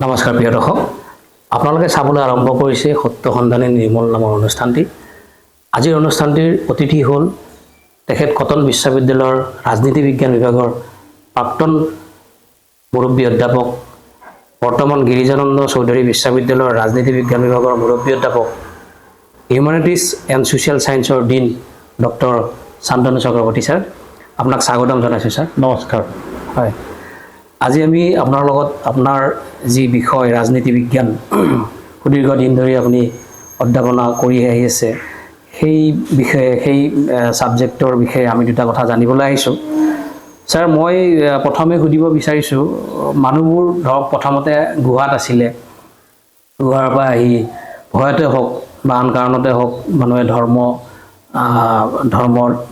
নমস্কাৰ প্ৰিয় দৰ্শক, আপোনালোকে চাবলৈ আৰম্ভ কৰিছে সত্য সন্ধানী নিৰ্মল নামৰ অনুষ্ঠানটি। আজিৰ অনুষ্ঠানটিৰ অতিথি হ'ল তেখেত কটন বিশ্ববিদ্যালয়ৰ ৰাজনীতি বিজ্ঞান বিভাগৰ প্ৰাক্তন মুৰব্বী অধ্যাপক, বৰ্তমান গিৰিজানন্দ চৌধুৰী বিশ্ববিদ্যালয়ৰ ৰাজনীতি বিজ্ঞান বিভাগৰ মুৰব্বী অধ্যাপক, হিউমেনিটিজ এণ্ড ছ'চিয়েল ছায়েন্সৰ dean doctor Shantanu Chakraborty sir. আপোনাক স্বাগতম জনাইছোঁ ছাৰ। নমস্কাৰ। হয়, আজি আমি আপোনাৰ লগত আপোনাৰ যি বিষয় ৰাজনীতি বিজ্ঞান, সুদীৰ্ঘ দিন ধৰি আপুনি অধ্যাপনা কৰি আহি আছে, সেই বিষয়ে, সেই ছাবজেক্টৰ বিষয়ে আমি দুটা কথা জানিবলৈ আহিছোঁ। ছাৰ, মই প্ৰথমে সুধিব বিচাৰিছোঁ, মানুহবোৰ ধৰক প্ৰথমতে গুহাত আছিলে। গুহাৰ পৰা আহি ভয়তে হওক বা আন কাৰণতে হওক মানুহে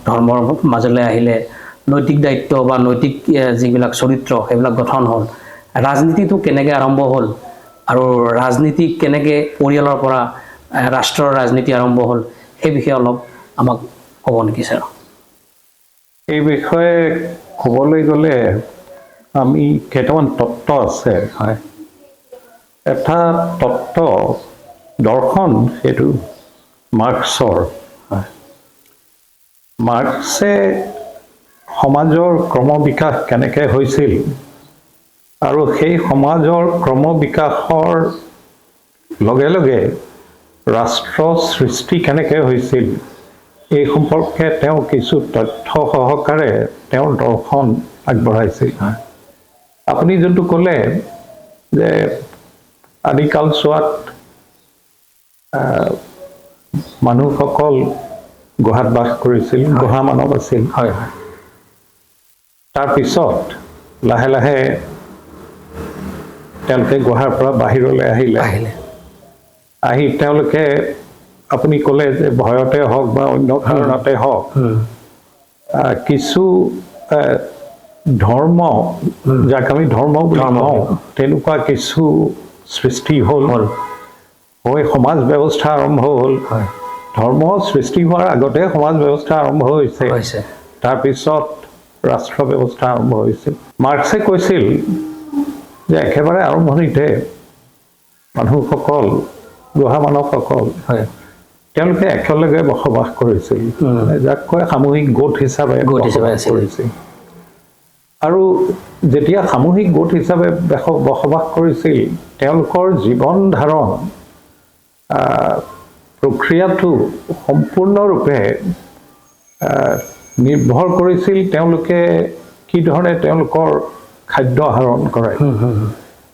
ধৰ্মৰ মাজলৈ আহিলে। নৈতিক দায়িত্ব বা নৈতিক যিবিলাক চৰিত্ৰ, সেইবিলাক গঠন হ'ল। ৰাজনীতিটো কেনেকৈ আৰম্ভ হ'ল আৰু ৰাজনীতি কেনেকৈ পৰিয়ালৰ পৰা ৰাষ্ট্ৰৰ ৰাজনীতি আৰম্ভ হ'ল, সেই বিষয়ে অলপ আমাক ক'ব নেকি ছাৰ? এই বিষয়ে ক'বলৈ গ'লে আমি কেইটামান তত্ত্ব আছে। এটা তত্ত্ব, দৰ্শন, সেইটো মাৰ্ক্সৰ। মাৰ্ক্সে সমাজৰ ক্ৰমবিকাশ কেনেকৈ হৈছিল আৰু সেই সমাজৰ ক্ৰমবিকাশৰ লগে লগে ৰাষ্ট্ৰ সৃষ্টি কেনেকৈ হৈছিল, এই সম্পৰ্কে তেওঁ কিছু তথ্য সহকাৰে তেওঁৰ দৰ্শন আগবঢ়াইছিল। আপুনি যোনটো ক'লে যে আদিকালছোৱাত মানুহসকল গুহাত বাস কৰিছিল, গুহা মানৱ আছিল। হয় হয় তাৰপিছত লাহে লাহে তেওঁলোকে গুহাৰ পৰা বাহিৰলৈ আহিলে। আহিলে। আহি তেওঁলোকে, আপুনি ক'লে যে ভয়তে হওক বা অন্য কাৰণতে হওক, কিছু ধৰ্ম, যাক আমি ধৰ্ম বুলি ধৰ্ম। কওঁ, তেনেকুৱা কিছু সৃষ্টি হ'ল। হ'ল। হৈ সমাজ ব্যৱস্থা আৰম্ভ হ'ল। ধৰ্ম সৃষ্টি হোৱাৰ আগতে সমাজ ব্যৱস্থা আৰম্ভ হৈছে। হৈছে। তাৰপিছত ৰাষ্ট্ৰ ব্যৱস্থা আৰম্ভ হৈছিল। মাৰ্ক্সে কৈছিল যে একেবাৰে আৰম্ভণিতে মানুহসকল, গুহা মানৱসকল, তেওঁলোকে একেলগে বসবাস কৰিছিল, যাক কয় সামূহিক গোট হিচাপে গোট হিচাপে বসবাস আছিল। কৰিছিল। আৰু যেতিয়া সামূহিক গোট হিচাপে বসবাস কৰিছিল, তেওঁলোকৰ জীৱন ধাৰণ প্ৰক্ৰিয়াটো সম্পূৰ্ণৰূপে নিৰ্ভৰ কৰিছিল তেওঁলোকে কি ধৰণে তেওঁলোকৰ খাদ্য আহৰণ কৰে।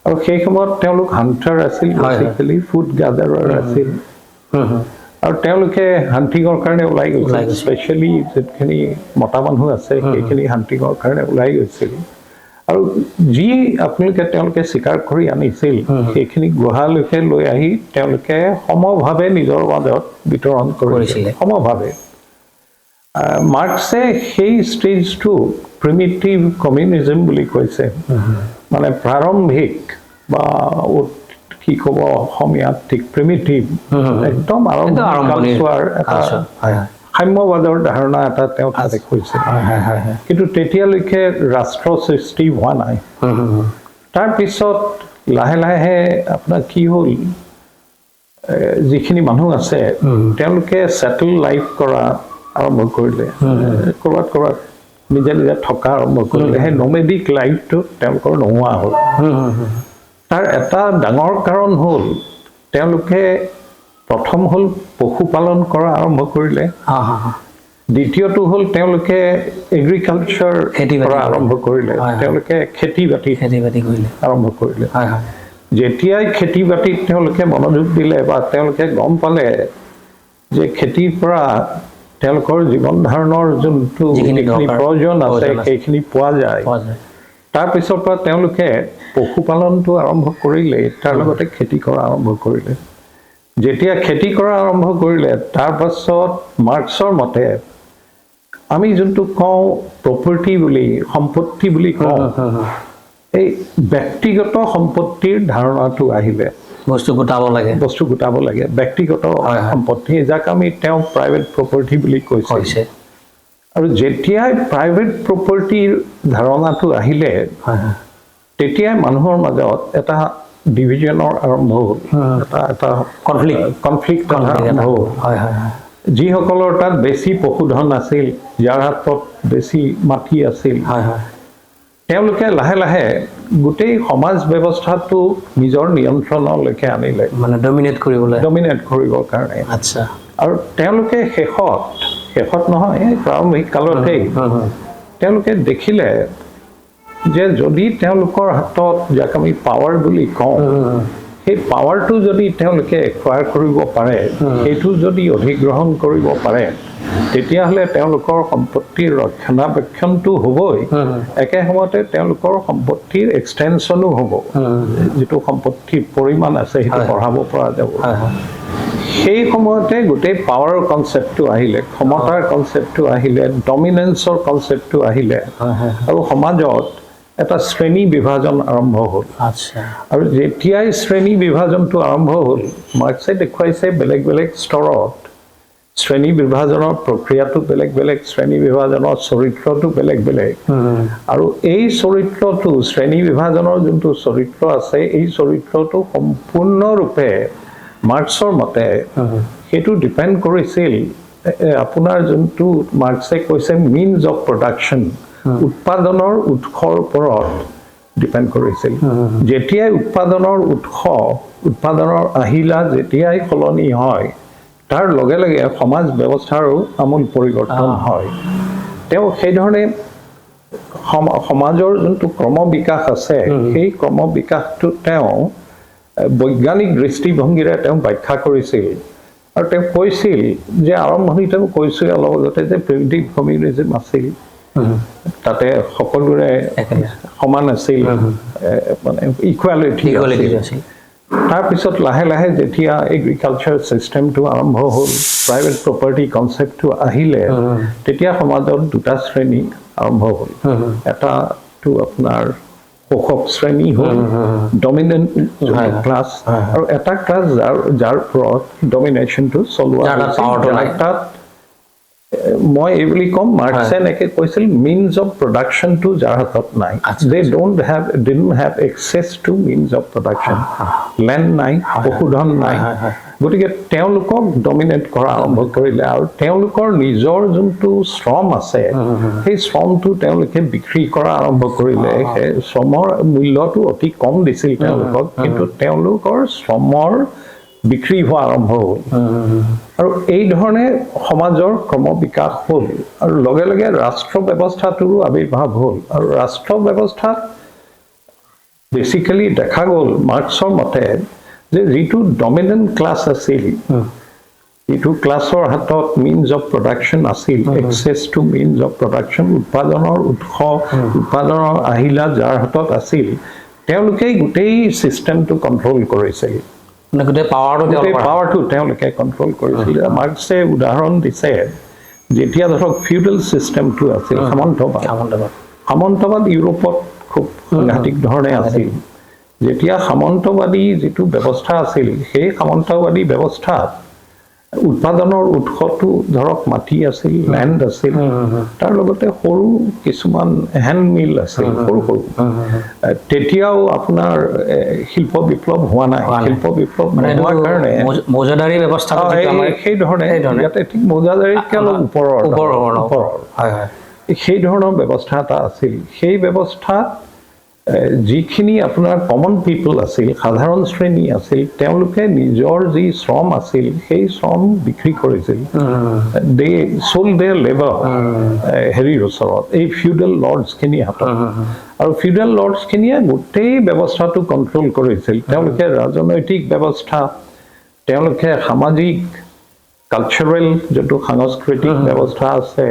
আৰু সেই সময়ত তেওঁলোক হাণ্টাৰ আছিল। হয়, হয়। বেচিকেলি ফুড গাদাৰাৰ আছিল। হুম, হুম। আৰু তেওঁলোকে হাণ্টিঙৰ কাৰণে ওলাই ওলাই গৈছিল। গৈছিল। স্পেচিয়েলি যিখিনি মতা মানুহ আছে, সেইখিনি হাণ্টিঙৰ কাৰণে ওলাই গৈছিল আৰু যি আপোনালোকে তেওঁলোকে চিকাৰ কৰি আনিছিল, সেইখিনি গুহালৈকে লৈ আহি তেওঁলোকে সমভাৱে নিজৰ মাজত বিতৰণ কৰিছিল। কৰিছিলে। সমভাৱে। মাৰ্ক্সে সেই ষ্টেজটো প্ৰিমিটিভ কমিউনিজম বুলি কৈছে, মানে প্ৰাৰম্ভিক বা কি ক'ব অসমীয়াত ঠিক, প্ৰিমিটিভ, একদম একদম আৰম্ভণি আৰম্ভণিৰ কালছোৱাৰ এটা কালছোৱা। হয় হয় সাম্যবাদৰ ধাৰণা এটা তেওঁ তাতে কৈছে। হয় হয় হয় হয় কিন্তু তেতিয়ালৈকে ৰাষ্ট্ৰ সৃষ্টি হোৱা নাই। হুম, হুম, হুম। তাৰপিছত লাহে লাহে আপোনাৰ কি হ'ল, যিখিনি মানুহ আছে, তেওঁলোকে ছেটেল লাইফ কৰা আৰম্ভ কৰিলে, ক'ৰবাত ক'ৰবাত নিজে নিজে থকা আৰম্ভ কৰিলে। সেই নমেডিক লাইফটো তেওঁলোকৰ নোহোৱা হ'ল। হুম, হুম, হুম। তাৰ এটা ডাঙৰ কাৰণ হ'ল, তেওঁলোকে প্ৰথম হ'ল পশুপালন কৰা আৰম্ভ কৰিলে। হা, হা, হা। দ্বিতীয়টো হ'ল তেওঁলোকে এগ্ৰিকালচাৰ খেতি বাতি কৰা কৰা। আৰম্ভ কৰিলে। হয়, হয়। তেওঁলোকে খেতি বাতি খেতি বাতি কৰিলে। আৰম্ভ কৰিলে। হয় হয় যেতিয়াই খেতি বাতিত তেওঁলোকে মনোযোগ দিলে বা তেওঁলোকে গম পালে যে খেতিৰ পৰা তেওঁলোকৰ জীৱন ধাৰণৰ যোনটো যিখিনি যিখিনি দৰকাৰ, প্ৰয়োজন আছে, প্ৰয়োজন আছে। সেইখিনি পোৱা যায়। পোৱা যায়। তাৰপিছৰ পৰা তেওঁলোকে পশুপালনটো আৰম্ভ কৰিলে, তাৰ লগতে খেতি কৰা আৰম্ভ কৰিলে। যেতিয়া খেতি কৰা আৰম্ভ কৰিলে, তাৰপাছত মাৰ্ক্সৰ মতে আমি যোনটো কওঁ প্ৰপাৰ্টি বুলি, সম্পত্তি বুলি কওঁ, এই ব্যক্তিগত সম্পত্তিৰ ধাৰণাটো আহিলে। বস্তু গোটাব লাগে। বস্তু গোটাব লাগে, ব্যক্তিগত হয়, হয়। সম্পত্তি, যাক আমি তেওঁ প্ৰাইভেট প্ৰপাৰ্টি বুলি কৈছে। হৈছে। আৰু যেতিয়াই প্ৰাইভেট প্ৰপাৰ্টিৰ ধাৰণাটো আহিলে, হয় হয় তেতিয়াই মানুহৰ মাজত এটা ডিভিজনৰ আৰম্ভ হ'ল, এটা এটা Conflict. Conflict আৰম্ভ হ'ল। হয় হয় হয় যিসকলৰ তাত বেছি পশুধন আছিল, যাৰ হাতত বেছি মাটি আছিল, হয় হয় তেওঁলোকে লাহে লাহে গোটেই সমাজ ব্যৱস্থাটো নিজৰ নিয়ন্ত্ৰণলৈকে আনিলে। মানে ডমিনেট কৰিবলৈ। ডমিনেট কৰিবৰ কাৰণে। আৰু তেওঁলোকে শেষত, শেষত নহয়, এই প্ৰাৰম্ভিক কালতেই তেওঁলোকে দেখিলে যে যদি তেওঁলোকৰ হাতত যাক আমি পাৱাৰ বুলি কওঁ, সেই পাৱাৰটো যদি তেওঁলোকে একুৱায়াৰ কৰিব পাৰে, সেইটো যদি অধিগ্ৰহণ কৰিব পাৰে, তেতিয়াহ'লে তেওঁলোকৰ সম্পত্তিৰ ৰক্ষণাবেক্ষণটো হ'বই, একে সময়তে তেওঁলোকৰ সম্পত্তিৰ এক্সটেনশ্যনো হ'ব, যিটো সম্পত্তিৰ পৰিমাণ আছে সেইটো বঢ়াব পৰা যাব। হয় হয় সেই সময়তে গোটেই পাৱাৰৰ কনচেপ্টটো আহিলে, ক্ষমতাৰ কনচেপ্টটো আহিলে, ডমিনেন্সৰ কনচেপ্টটো আহিলে হয় হয় আৰু সমাজত এটা শ্ৰেণী বিভাজন আৰম্ভ হ'ল। আৰু যেতিয়াই শ্ৰেণী বিভাজনটো আৰম্ভ হ'ল, মাৰ্ক্সে দেখুৱাইছে বেলেগ বেলেগ স্তৰত শ্ৰেণী বিভাজনৰ প্ৰক্ৰিয়াটো বেলেগ বেলেগ, শ্ৰেণী বিভাজনৰ চৰিত্ৰটো বেলেগ বেলেগ। আৰু এই চৰিত্ৰটো, শ্ৰেণী বিভাজনৰ যোনটো চৰিত্ৰ আছে, এই চৰিত্ৰটো সম্পূৰ্ণৰূপে মাৰ্ক্সৰ মতে সেইটো ডিপেণ্ড কৰিছিল আপোনাৰ যোনটো মাৰ্ক্সে কৈছে মিনছ অফ প্ৰডাকশ্যন, উৎপাদনৰ উৎসৰ ওপৰত ডিপেণ্ড কৰিছিল। যেতিয়াই উৎপাদনৰ উৎস, উৎপাদনৰ আহিলা যেতিয়াই সলনি হয়, তাৰ লগে লগে সমাজ ব্যৱস্থাৰো আমূল পৰিৱৰ্তন হয়। তেওঁ সেইধৰণে সমাজৰ যোনটো ক্ৰম বিকাশ আছে, সেই ক্ৰম বিকাশটো তেওঁ বৈজ্ঞানিক দৃষ্টিভংগীৰে তেওঁ ব্যাখ্যা কৰিছিল। আৰু তেওঁ কৈছিল যে আৰম্ভণিতে মই কৈছোঁৱে অলপ আগতে যে প্ৰিমিটিভ কমিউনিজিম আছিল, তাতে সকলোৰে একেলগে। সমান আছিল, মানে ইকুৱেলিটি ইকুৱেলিটি আছিল। তাৰপিছত লাহে লাহে যেতিয়া এগ্ৰিকালচাৰ ছিষ্টেমটো আৰম্ভ হ'ল, প্ৰাইভেট প্ৰপাৰ্টি কনচেপ্টটো আহিলে, তেতিয়া সমাজত দুটা শ্ৰেণী আৰম্ভ হ'ল। এটাটো আপোনাৰ শোষক শ্ৰেণী হ'ল, ডমিনেণ্ট ক্লাছ, আৰু এটা ক্লাছ যাৰ ওপৰত ডমিনেশ্যনটো চলোৱা যাৰ তাত হৈছিল, power টো যাৰ নাই। তাত মই এই বুলি ক'ম, মাৰ্ক্সে এনেকে কৈছিল, মিনছ অফ প্ৰডাকশ্যনটো যাৰ হাতত নাই, they don't have didn't have access to means of production, land নাই, পশুধন নাই, হয়, হয়। গতিকে তেওঁলোকক ডমিনেট কৰা আৰম্ভ কৰিলে। আৰু তেওঁলোকৰ নিজৰ যোনটো শ্ৰম আছে, সেই শ্ৰমটো তেওঁলোকে বিক্ৰী কৰা আৰম্ভ কৰিলে। সেই শ্ৰমৰ মূল্যটো অতি কম দিছিল তেওঁলোকক, কিন্তু তেওঁলোকৰ শ্ৰমৰ বিক্ৰী হোৱা আৰম্ভ হ'ল। আৰু এই ধৰণে সমাজৰ ক্ৰম বিকাশ হ'ল আৰু লগে লগে ৰাষ্ট্ৰ ব্যৱস্থাটোৰো আৱিৰ্ভাৱ হ'ল। আৰু ৰাষ্ট্ৰ ব্যৱস্থাত বেচিকেলি দেখা গ'ল মাৰ্ক্সৰ মতে যে যিটো ডমিনেণ্ট ক্লাছ আছিল, যিটো ক্লাছৰ হাতত মিনছ অফ প্ৰডাকশ্যন আছিল, access to means of production, উৎপাদনৰ উৎস, উৎপাদনৰ আহিলা যাৰ হাতত আছিল, তেওঁলোকেই গোটেই ছিষ্টেমটো কণ্ট্ৰল কৰিছিল। মানে গোটেই পাৱাৰটো গোটেই তেওঁলোকৰ পাৱাৰটো তেওঁলোকে কণ্ট্ৰল কৰিছিল। মাৰ্ক্সে উদাহৰণ দিছে, যেতিয়া ধৰক ফিউডেল ছিষ্টেমটো আছিল, সামন্তবাদ, সামন্তবাদ। সামন্তবাদ ইউৰোপত খুব সাংঘাতিক ধৰণে আছিল। যেতিয়া সামন্তবাদী যিটো ব্যৱস্থা আছিল, সেই সামন্তবাদী ব্যৱস্থাত উৎপাদনৰ উৎসটো ধৰক মাটি আছিল, লেণ্ড আছিল, তাৰ লগতে সৰু কিছুমান হেণ্ড মিল আছিল, সৰু সৰু। তেতিয়াও আপোনাৰ শিল্প বিপ্লৱ হোৱা নাই। হোৱা নাই। শিল্প বিপ্লৱ মানে এইটো নোহোৱাৰ কাৰণে মৌজাদাৰী ব্যৱস্থাটো যিটো আমাৰ সেই ধৰণে সেইধৰণে। ইয়াতে ঠিক মৌজাদাৰীতকৈ অলপ ওপৰৰ, ওপৰৰ। ওপৰৰ। হয় হয় সেই ধৰণৰ ব্যৱস্থা এটা আছিল। সেই ব্যৱস্থাত যিখিনি আপোনাৰ কমন পিপল আছিল, সাধাৰণ শ্ৰেণী আছিল, তেওঁলোকে নিজৰ যি শ্ৰম আছিল সেই শ্ৰম বিক্ৰী কৰিছিল। They sold their labour হেৰিৰ ওচৰত, এই ফিউডেল লৰ্ডছখিনিৰ হাতত। আৰু ফিউডেল লৰ্ডছখিনিয়ে গোটেই ব্যৱস্থাটো কণ্ট্ৰল কৰিছিল। তেওঁলোকে ৰাজনৈতিক ব্যৱস্থা, তেওঁলোকে সামাজিক কালচাৰেল যোনটো সাংস্কৃতিক ব্যৱস্থা আছে,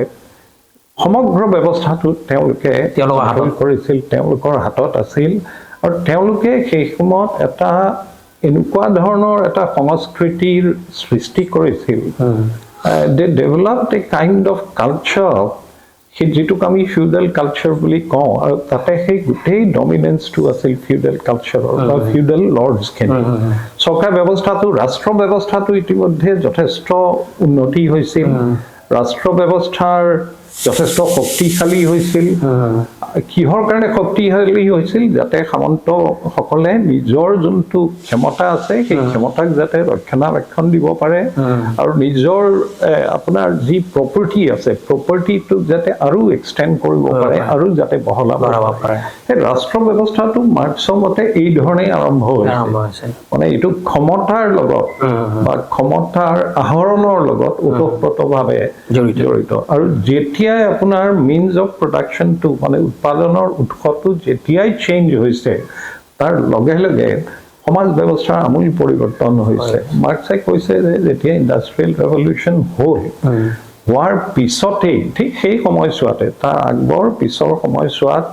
সমগ্ৰ ব্যৱস্থাটো তেওঁলোকে তেওঁলোকৰ হাতত। কণ্ট্ৰল কৰিছিল, তেওঁলোকৰ হাতত আছিল। আৰু তেওঁলোকে সেই সময়ত এটা এনেকুৱা ধৰণৰ এটা সংস্কৃতিৰ সৃষ্টি কৰিছিল, they developed a kind of culture, সেই যিটোক আমি ফিউডেল কালচাৰ বুলি কওঁ। আৰু তাতে সেই গোটেই ডমিনেন্সটো আছিল ফিউডেল কালচাৰৰ বা ফিউডেল লৰ্ডছখিনি। চৰকাৰ ব্যৱস্থাটো, ৰাষ্ট্ৰ ব্যৱস্থাটো ইতিমধ্যে যথেষ্ট উন্নতি হৈছিল। ৰাষ্ট্ৰ ব্যৱস্থাৰ যথেষ্ট শক্তিশালী হৈছিল। কিহৰ কাৰণে শক্তিশালী হৈছিল? যাতে সামন্তসকলে নিজৰ যোনটো ক্ষমতা আছে, সেই ক্ষমতাক যাতে ৰক্ষণাবেক্ষণ দিব পাৰে আৰু নিজৰ আপোনাৰ যি প্ৰপাৰ্টি আছে, প্ৰপাৰ্টিটোক যাতে আৰু এক্সটেণ্ড কৰিব পাৰে আৰু যাতে বহলাব বঢ়াব পাৰে। সেই ৰাষ্ট্ৰ ব্যৱস্থাটো মাৰ্ক্সৰ মতে এই ধৰণেই আৰম্ভ হৈছে। আৰম্ভ হৈছে। মানে এইটো ক্ষমতাৰ লগত বা ক্ষমতাৰ আহৰণৰ লগত ওতঃপ্ৰোতভাৱে জড়িত। জড়িত। আৰু যেতিয়াই আপোনাৰ মিনছ অফ প্ৰডাকশ্যনটো, মানে উৎপাদনৰ উৎসটো যেতিয়াই চেঞ্জ হৈছে, তাৰ লগে লগে সমাজ ব্যৱস্থাৰ আমূল পৰিৱৰ্তন হৈছে। মাৰ্ক্সে কৈছে যে যেতিয়া ইণ্ডাষ্ট্ৰিয়েল ৰেভলিউশ্যন হ'ল, হোৱাৰ পিছতেই ঠিক সেই সময়ছোৱাতে, তাৰ আগৰ পিছৰ সময়ছোৱাত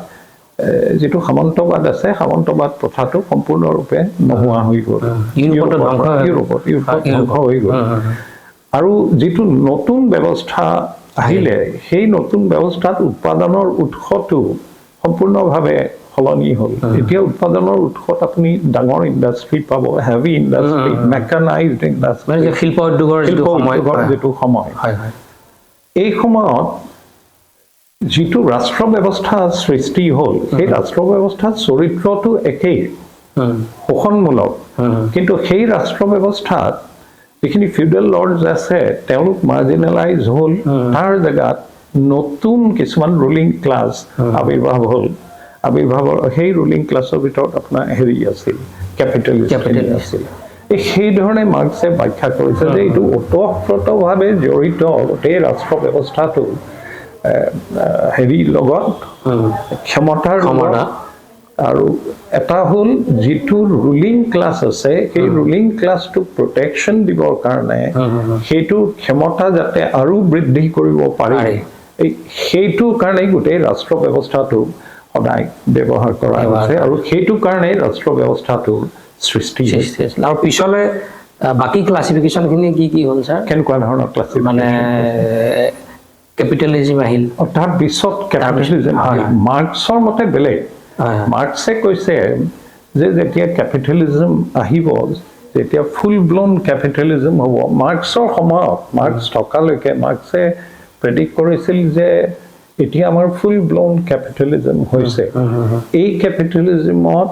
যিটো সামন্তবাদ আছে, সামন্তবাদ প্ৰথাটো সম্পূৰ্ণৰূপে নোহোৱা হৈ গ'ল। ইউৰোপতো ধ্বংস হৈ গ'ল। ইউৰোপত ধ্বংস হৈ গ'ল। আৰু যিটো নতুন ব্যৱস্থা আহিলে, সেই নতুন ব্যৱস্থাত উৎপাদনৰ উৎসটো সম্পূৰ্ণভাৱে সলনি হ'ল। এতিয়া উৎপাদনৰ উৎসত আপুনি ডাঙৰ ইণ্ডাষ্ট্ৰি পাব, হেভি ইণ্ডাষ্ট্ৰি, মেকানাইজড ইণ্ডাষ্ট্ৰি। মানে যে শিল্প উদ্যোগৰ যিটো শিল্প সময় উদ্যোগৰ যিটো সময়, হয় হয় এই সময়ত যিটো ৰাষ্ট্ৰ ব্যৱস্থা সৃষ্টি হ'ল, সেই ৰাষ্ট্ৰ ব্যৱস্থাৰ চৰিত্ৰটো একেই, শোষণমূলক। কিন্তু সেই ৰাষ্ট্ৰ ব্যৱস্থাত যিখিনি ফিউডেল লৰ্ডছ আছে, তেওঁলোক মাৰ্জিনেলাইজ হ'ল। তাৰ জেগাত নতুন কিছুমান ৰুলিং ক্লাছ আৱিৰ্ভাৱ হ'ল। আৱিৰ্ভাৱৰ সেই ৰুলিং ক্লাছৰ ভিতৰত আপোনাৰ হেৰি আছিল, কেপিটেলিষ্ট Capitalist। আছিল। এই সেই ধৰণে মাৰ্ক্সে ব্যাখ্যা কৰিছে যে এইটো ওতঃপ্ৰোতভাৱে জড়িত গোটেই ৰাষ্ট্ৰ ব্যৱস্থাটো হেৰিৰ লগত, ক্ষমতাৰ লগত। ক্ষমতা। আৰু এটা হ'ল যিটো ৰুলিং ক্লাছ আছে, সেই ৰুলিং ক্লাছটোক প্ৰটেকশ্যন দিবৰ কাৰণে, সেইটো ক্ষমতা যাতে আৰু বৃদ্ধি কৰিব পাৰি, পাৰি। এই সেইটোৰ কাৰণেই গোটেই ৰাষ্ট্ৰ ব্যৱস্থাটো সদায় ব্যৱহাৰ কৰা ব্যৱহাৰ হৈছে কৰা। আৰু সেইটো কাৰণেই ৰাষ্ট্ৰ ব্যৱস্থাটোৰ সৃষ্টি হৈছে। সৃষ্টি হৈছিল। আৰু পিছলে বাকী ক্লাছিফিকেশ্যনখিনি কি কি হ'ল ছাৰ? কেনেকুৱা ধৰণৰ ক্লাছিফিকেশ্যন? মানে কেপিটেলিজিম আহিল। তাৰ পিছত কেপিটেলিজম। মাৰ্ক্সৰ মতে বেলেগ। হয় হয় মাৰ্ক্সে কৈছে যে যেতিয়া কেপিটেলিজম আহিব, যেতিয়া ফুল ব্ল'ন কেপিটেলিজম হ'ব, মাৰ্ক্সৰ সময়ত, মাৰ্ক্স থকালৈকে মাৰ্ক্সে প্ৰেডিক্ট কৰিছিল যে এতিয়া আমাৰ ফুল ব্ল'ন কেপিটেলিজম হৈছে। এই কেপিটেলিজমত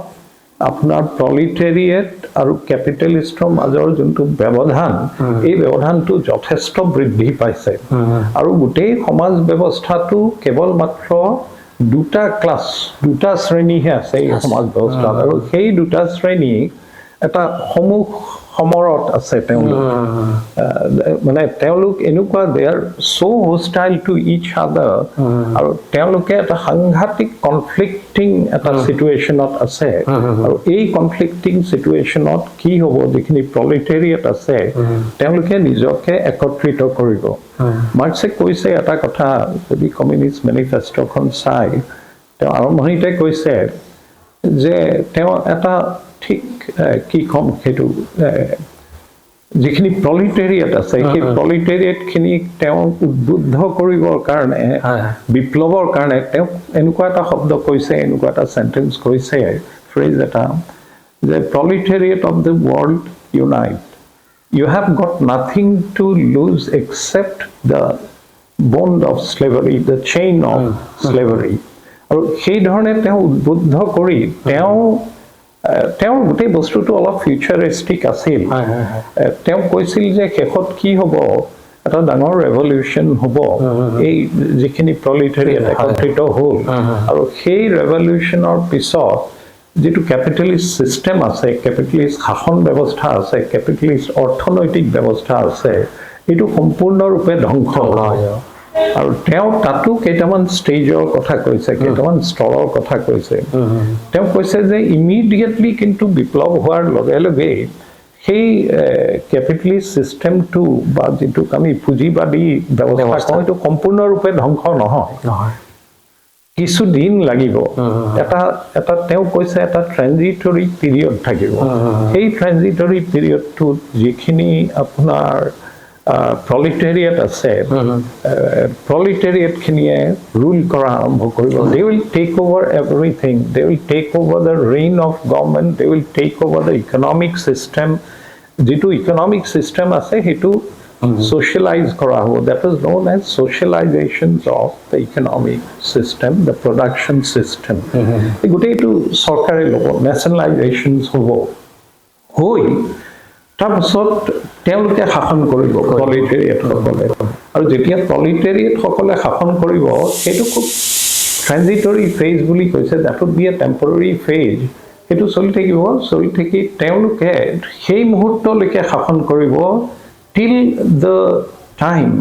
আপোনাৰ প্ৰলিটেৰিয়েট আৰু কেপিটেলিষ্টৰ মাজৰ যোনটো ব্যৱধান, এই ব্যৱধানটো যথেষ্ট বৃদ্ধি পাইছে আৰু গোটেই সমাজ ব্যৱস্থাটো কেৱল মাত্ৰ দুটা ক্লাছ, দুটা শ্ৰেণীহে আছে এই সমাজ ব্যৱস্থাত। আৰু সেই দুটা শ্ৰেণী এটা সমূহ সমৰত আছে। তেওঁলোক মানে তেওঁলোক এনেকুৱা, they are so hostile to each other আৰু তেওঁলোকে এটা সাংঘাতিক কনফ্লিক্টিং এটা চিটুৱেশ্যনত আছে। আৰু এই কনফ্লিক্টিং চিটুৱেশ্যনত কি হ'ব? যিখিনি প্ৰলিটেৰিয়েট আছে, তেওঁলোকে নিজকে একত্ৰিত কৰিব। মাৰ্ক্সে কৈছে এটা কথা, যদি কমিউনিষ্ট মেনিফেষ্ট'খন চাই, তেওঁ আৰম্ভণিতে কৈছে যে তেওঁ এটা ঠিক কি ক'ম সেইটো, যিখিনি প্ৰলিটেৰিয়েট আছে, সেই প্ৰলিটেৰিয়েটখিনিক তেওঁ উদ্বুদ্ধ কৰিবৰ কাৰণে, হয় হয় বিপ্লৱৰ কাৰণে তেওঁক এনেকুৱা এটা শব্দ কৈছে, এনেকুৱা এটা চেণ্টেন্স কৈছে, ফ্ৰেজ এটা যে "Proletariat of the world, unite. You have got nothing to lose except the bond of slavery, the chain of slavery." আৰু সেই ধৰণে তেওঁ উদ্বুদ্ধ কৰি তেওঁৰ গোটেই বস্তুটো অলপ ফিউচাৰিষ্টিক আছিল। হয় হয় হয় তেওঁ কৈছিল যে শেষত কি হ'ব, এটা ডাঙৰ ৰেভলিউশ্যন হ'ব, এই যিখিনি প্ৰলিটেৰিয়েট একত্ৰিত হ'ল আৰু সেই ৰেভলিউশ্যনৰ পিছত যিটো কেপিটেলিষ্ট ছিষ্টেম আছে, কেপিটেলিষ্ট শাসন ব্যৱস্থা আছে, কেপিটেলিষ্ট অৰ্থনৈতিক ব্যৱস্থা আছে, এইটো সম্পূৰ্ণৰূপে ধ্বংস হ'ব। হৈ যাব। আৰু তেওঁ তাতো কেইটামান ষ্টেজৰ কথা কৈছে, কেইটামান স্তৰৰ কথা কৈছে। তেওঁ কৈছে যে ইমিডিয়েটলি কিন্তু বিপ্লৱ হোৱাৰ লগে লগেই সেই কেপিটেলিষ্ট ছিষ্টেমটো বা যিটোক আমি পুঁজিবাদী ব্যৱস্থা ব্যৱস্থা। কওঁ, সেইটো সম্পূৰ্ণৰূপে ধ্বংস নহয়। নহয়। কিছু দিন লাগিব। এটা এটা তেওঁ কৈছে এটা ট্ৰেনজিটৰী পিৰিয়ড থাকিব। সেই ট্ৰেনজিটৰী পিৰিয়ডটোত যিখিনি আপোনাৰ প্ৰলিটেৰিয়েট আছে, প্ৰলিটেৰিয়েটখিনিয়ে ৰুল কৰা আৰম্ভ কৰিব। They will take over everything. They will take over the reign of government. They will take over the economic system. যিটো ইকনমিক ছিষ্টেম আছে, সেইটো ছ'চিয়েলাইজ কৰা হ'ব। That is known as socialization of the economic system, the production system. এই গোটেইটো চৰকাৰে ল'ব, নেশ্যনেলাইজেশ্যন হ'ব, হৈ তাৰপাছত তেওঁলোকে শাসন কৰিব, প্ৰলিটেৰিয়েটসকলে। আৰু যেতিয়া প্ৰলিটেৰিয়েটসকলে শাসন কৰিব, সেইটো খুব ট্ৰেনজিটৰী ফেজ বুলি কৈছে। That would be a temporary phase. সেইটো চলি থাকিব, চলি থাকি তেওঁলোকে সেই মুহূৰ্তলৈকে শাসন কৰিব till the time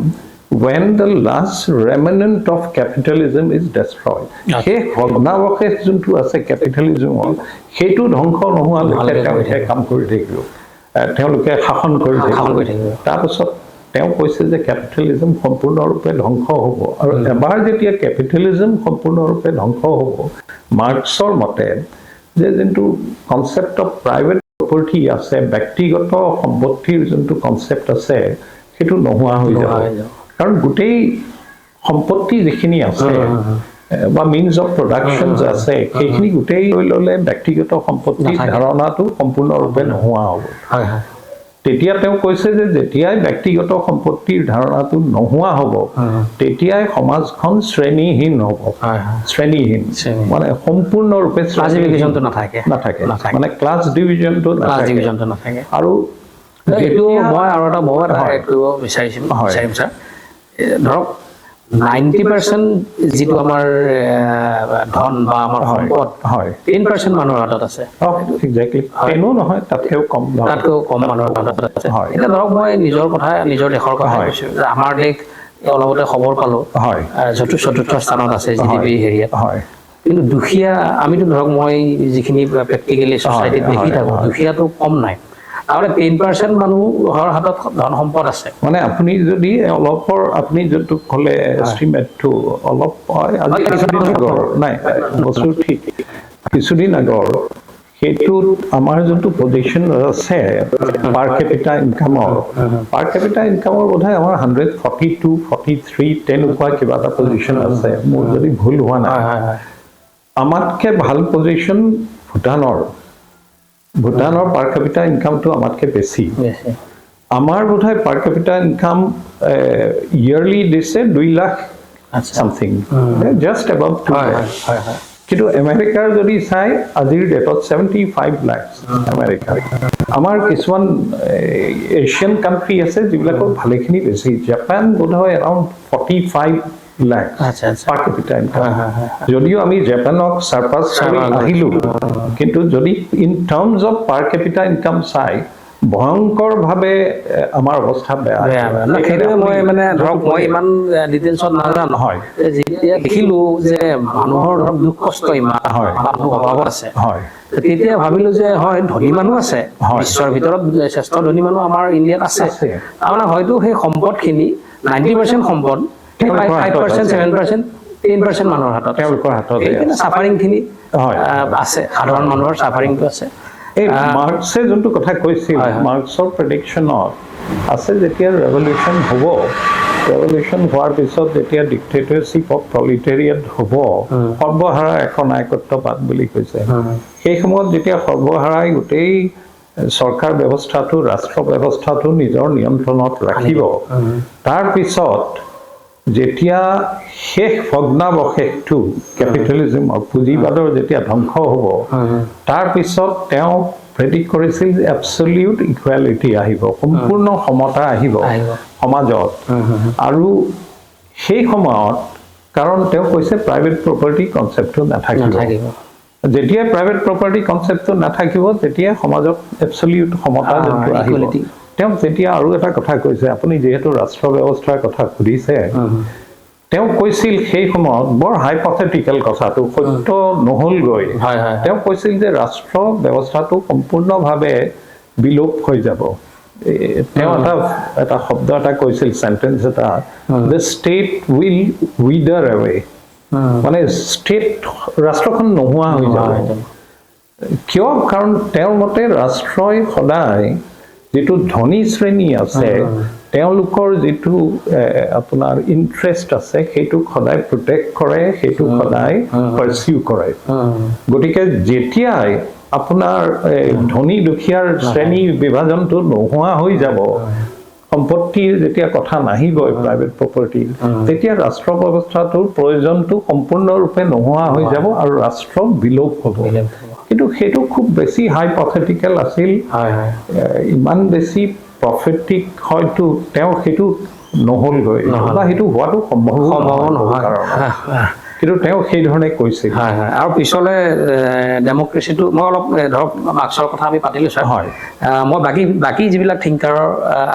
when the last remnant of capitalism is destroyed. সেই ভগ্নাৱশেষ যোনটো আছে কেপিটেলিজমৰ, সেইটো ধ্বংস নোহোৱালৈকে নোহোৱালৈকে তেওঁলোকে কাম কৰি থাকিব, তেওঁলোকে শাসন কৰি শাসন কৰি থাকিব। থাকিব। তাৰপাছত তেওঁ কৈছে যে কেপিটেলিজম সম্পূৰ্ণৰূপে ধ্বংস হ'ব। আৰু এবাৰ যেতিয়া কেপিটেলিজম সম্পূৰ্ণৰূপে ধ্বংস হ'ব, মাৰ্ক্সৰ মতে যে যোনটো কনচেপ্ট অফ প্ৰাইভেট প্ৰপাৰ্টি আছে, ব্যক্তিগত সম্পত্তিৰ যোনটো কনচেপ্ট আছে, সেইটো নোহোৱা হৈ যাব। নোহোৱা হৈ যাব। কাৰণ গোটেই সম্পত্তি যিখিনি আছে বা মিনছ অফ প্ৰডাকশ্যন আছে, সেইখিনি গোটেই লৈ ল'লে ব্যক্তিগত সম্পত্তিৰ নাথাকে। ধাৰণাটো সম্পূৰ্ণৰূপে নোহোৱা হ'ব। হয় হয় তেতিয়া তেওঁ কৈছে যে যেতিয়াই ব্যক্তিগত সম্পত্তিৰ ধাৰণাটো নোহোৱা হ'ব, তেতিয়াই সমাজখন শ্ৰেণীহীন হ'ব। হয় হয় শ্ৰেণীহীন শ্ৰেণীহীন। মানে সম্পূৰ্ণৰূপে ক্লাছিফিকেশ্যনটো নাথাকে। নাথাকে। নাথাকে। মানে ক্লাছ ডিভিজনটো ক্লাছ নাথাকে। ডিভিজনটো নাথাকে। আৰু এইটো মই আৰু এটা ময়ো এটা এড কৰিব বিচাৰিম। বিচাৰিম ছাৰ। ধৰক 90% যিটো আমাৰ ধন বা আমাৰ সম্পদ, 10% মানুহৰ হাতত আছে। একজেক্টলি, 10ও নহয়, তাতকৈও কম ধৰক। তাতকৈও কম মানুহৰ হাতত আছে। এতিয়া ধৰক মই নিজৰ কথা, নিজৰ দেশৰ কথা কৈছোঁ যে আমাৰ দেশ, অলপতে খবৰ পালোঁ, চতুৰ্থ স্থানত আছে জিডিপি হেৰিয়াত। কিন্তু দুখীয়া আমিতো ধৰক মই যিখিনি প্ৰেক্টিকেলি ছ'চাইটিত দেখি থাকোঁ, দুখীয়াটো কম নাই। তাৰমানে 10% মানুহৰ হাতত ধন সম্পদ আছে। মানে আপুনি যদি অলপৰ, আপুনি যোনটো ক'লে এষ্টিমেটটো অলপ হয়, আজি কিছুদিন আগৰ নাই বস্তু ঠিক কিছুদিন আগৰ, সেইটোত আমাৰ যোনটো পজিশ্যন আছে পাৰ কেপিটা ইনকামৰ, পাৰ কেপিটা ইনকামৰ বোধহয় আমাৰ 142, 43 তেনেকুৱা কিবা এটা পজিশ্যন আছে, মোৰ যদি ভুল হোৱা নাই। হয় হয় হয় আমাতকে ভাল পজিশ্যন ভূটানৰ। ভূটানৰ পাৰ কেপিটা ইনকামটো আমাতকে বেছি। বেছি। আমাৰ বোধহয় পাৰ কেপিটা ইনকাম ইয়েৰলি দিছে 2 লাখ চামথিং, জাষ্ট এবাউট 2। হয় হয় হয় হয় কিন্তু আমেৰিকাৰ যদি চাই, আজিৰ ডেটত 75 লাখ আমেৰিকাৰ। আমাৰ কিছুমান এছিয়ান কাণ্ট্ৰি আছে যিবিলাকৰ ভালেখিনি বেছি। জাপান বোধহয় এৰাউণ্ড 45 লাখ আচ্ছা আচ্ছা পাৰ কেপিটা ইনকাম। হয় হয় হয় যদিও আমি জাপানক চাৰপাছ কৰি Surpass আহিলোঁ, কিন্তু যদি in terms of per capita income চাই, ভয়ংকৰভাৱে আমাৰ অৱস্থা বেয়া। বেয়া বেয়া না, সেইটোৱে মই মানে ধৰক মই ইমান ডিটেইলছত নাজানো। যে যেতিয়া দেখিলো যে মানুহৰ ধৰক দুখ কষ্ট ইমান, মানুহ অভাৱত আছে, তেতিয়া ভাবিলো যে হয়, ধনী মানুহ আছে, বিশ্বৰ ভিতৰত শ্ৰেষ্ঠ ধনী মানুহ আমাৰ ইণ্ডিয়াত আছে। আছে। তাৰমানে হয়তো সেই সম্পদখিনি, 90% সম্পদ তেওঁলোকৰ ফাইভ হাতত পাৰ্চেণ্ট আছে। 7%, 10% মানুহৰ হাতত আছে। তেওঁলোকৰ হাততে সেইকাৰণে আছে। চাফাৰিংখিনি আছে, সাধাৰণ মানুহৰ চাফাৰিংটো আছে। এই মাৰ্ক্সে যোনটো কথা কৈছিল, হয়, হয়। মাৰ্ক্সৰ প্ৰেডিকশ্যনত আছে, যেতিয়া ৰেভলিউশ্যন হ'ব, ৰেভলিউশ্যন হোৱাৰ পিছত যেতিয়া ডিক্টেটৰশ্বিপ অফ প্ৰলিটেৰিয়েট হ'ব, সৰ্বহাৰা একনায়কত্ববাদ বুলি কৈছে, সেই সময়ত যেতিয়া সৰ্বহাৰাই গোটেই চৰকাৰ ব্যৱস্থাটো, ৰাষ্ট্ৰ ব্যৱস্থাটো নিজৰ নিয়ন্ত্ৰণত ৰাখিব, তাৰপিছত যেতিয়া শেষ ভগ্নাৱশেষটো কেপিটেলিজিমৰ, পুঁজিবাদৰ যেতিয়া ধ্বংস হ'ব, তাৰপিছত তেওঁ প্ৰেডিক্ট কৰিছিল যে এবচলিউট ইকুৱেলিটি আহিব, সম্পূৰ্ণ সমতা আহিব আহিব। সমাজত। আৰু সেই সময়ত, কাৰণ তেওঁ কৈছে প্ৰাইভেট প্ৰপাৰ্টি কনচেপ্টটো নাথাকিব। নাথাকিব। যেতিয়াই প্ৰাইভেট প্ৰপাৰ্টি কনচেপ্টটো নাথাকিব, তেতিয়াই সমাজত এবচলিউট সমতা যোনটো আহিব। Equality। তেওঁ তেতিয়া আৰু এটা কথা কৈছে, আপুনি যিহেতু ৰাষ্ট্ৰ ব্যৱস্থাৰ কথা সুধিছে, তেওঁ কৈছিল সেই সময়ত, বৰ হাইপথেটিকেল কথাটো, সত্য নহ'লগৈ। হয় হয় হয়। তেওঁ কৈছিল যে ৰাষ্ট্ৰ ব্যৱস্থাটো সম্পূৰ্ণভাৱে বিলোপ হৈ যাব। তেওঁ এটা শব্দ এটা কৈছিল, চেণ্টেন্স এটা, "The state will wither away." মানে ষ্টেট, ৰাষ্ট্ৰখন নোহোৱা হৈ যাব। হৈ যাব। কিয়? কাৰণ তেওঁৰ মতে ৰাষ্ট্ৰই সদায় যিটো ধনী শ্ৰেণী আছে, তেওঁলোকৰ যিটো আপোনাৰ ইণ্টাৰেষ্ট আছে, সেইটোক সদায় প্ৰটেক্ট কৰে, সেইটোক সদায় পাৰ্চিউ কৰে। গতিকে যেতিয়াই আপোনাৰ ধনী দুখীয়াৰ শ্ৰেণী বিভাজনটো নোহোৱা হৈ যাব, সম্পত্তিৰ যেতিয়া কথা নাহিবই, প্ৰাইভেট প্ৰপাৰ্টি, তেতিয়া ৰাষ্ট্ৰ ব্যৱস্থাটোৰ প্ৰয়োজনটো সম্পূৰ্ণৰূপে নোহোৱা হৈ যাব আৰু ৰাষ্ট্ৰ বিলোপ হ'ব। বিলোপ হ'ব। কিন্তু সেইটো খুব বেছি হাইপথেটিকেল আছিল। হয় হয় ইমান বেছি প্ৰফেটিক হয়তো তেওঁ সেইটো নহ'লগৈ নহ'ল। বা সেইটো হোৱাটো সম্ভৱ সম্ভৱ নহয়। কাৰণত। কিন্তু তেওঁ সেই ধৰণে কৈছিল। হয় হয় আৰু পিছলে ডেমক্ৰেচিটো মই অলপ ধৰক মাৰ্ক্সৰ কথা আমি পাতিলোঁ ছাৰ। মই বাকী বাকী যিবিলাক থিংকাৰৰ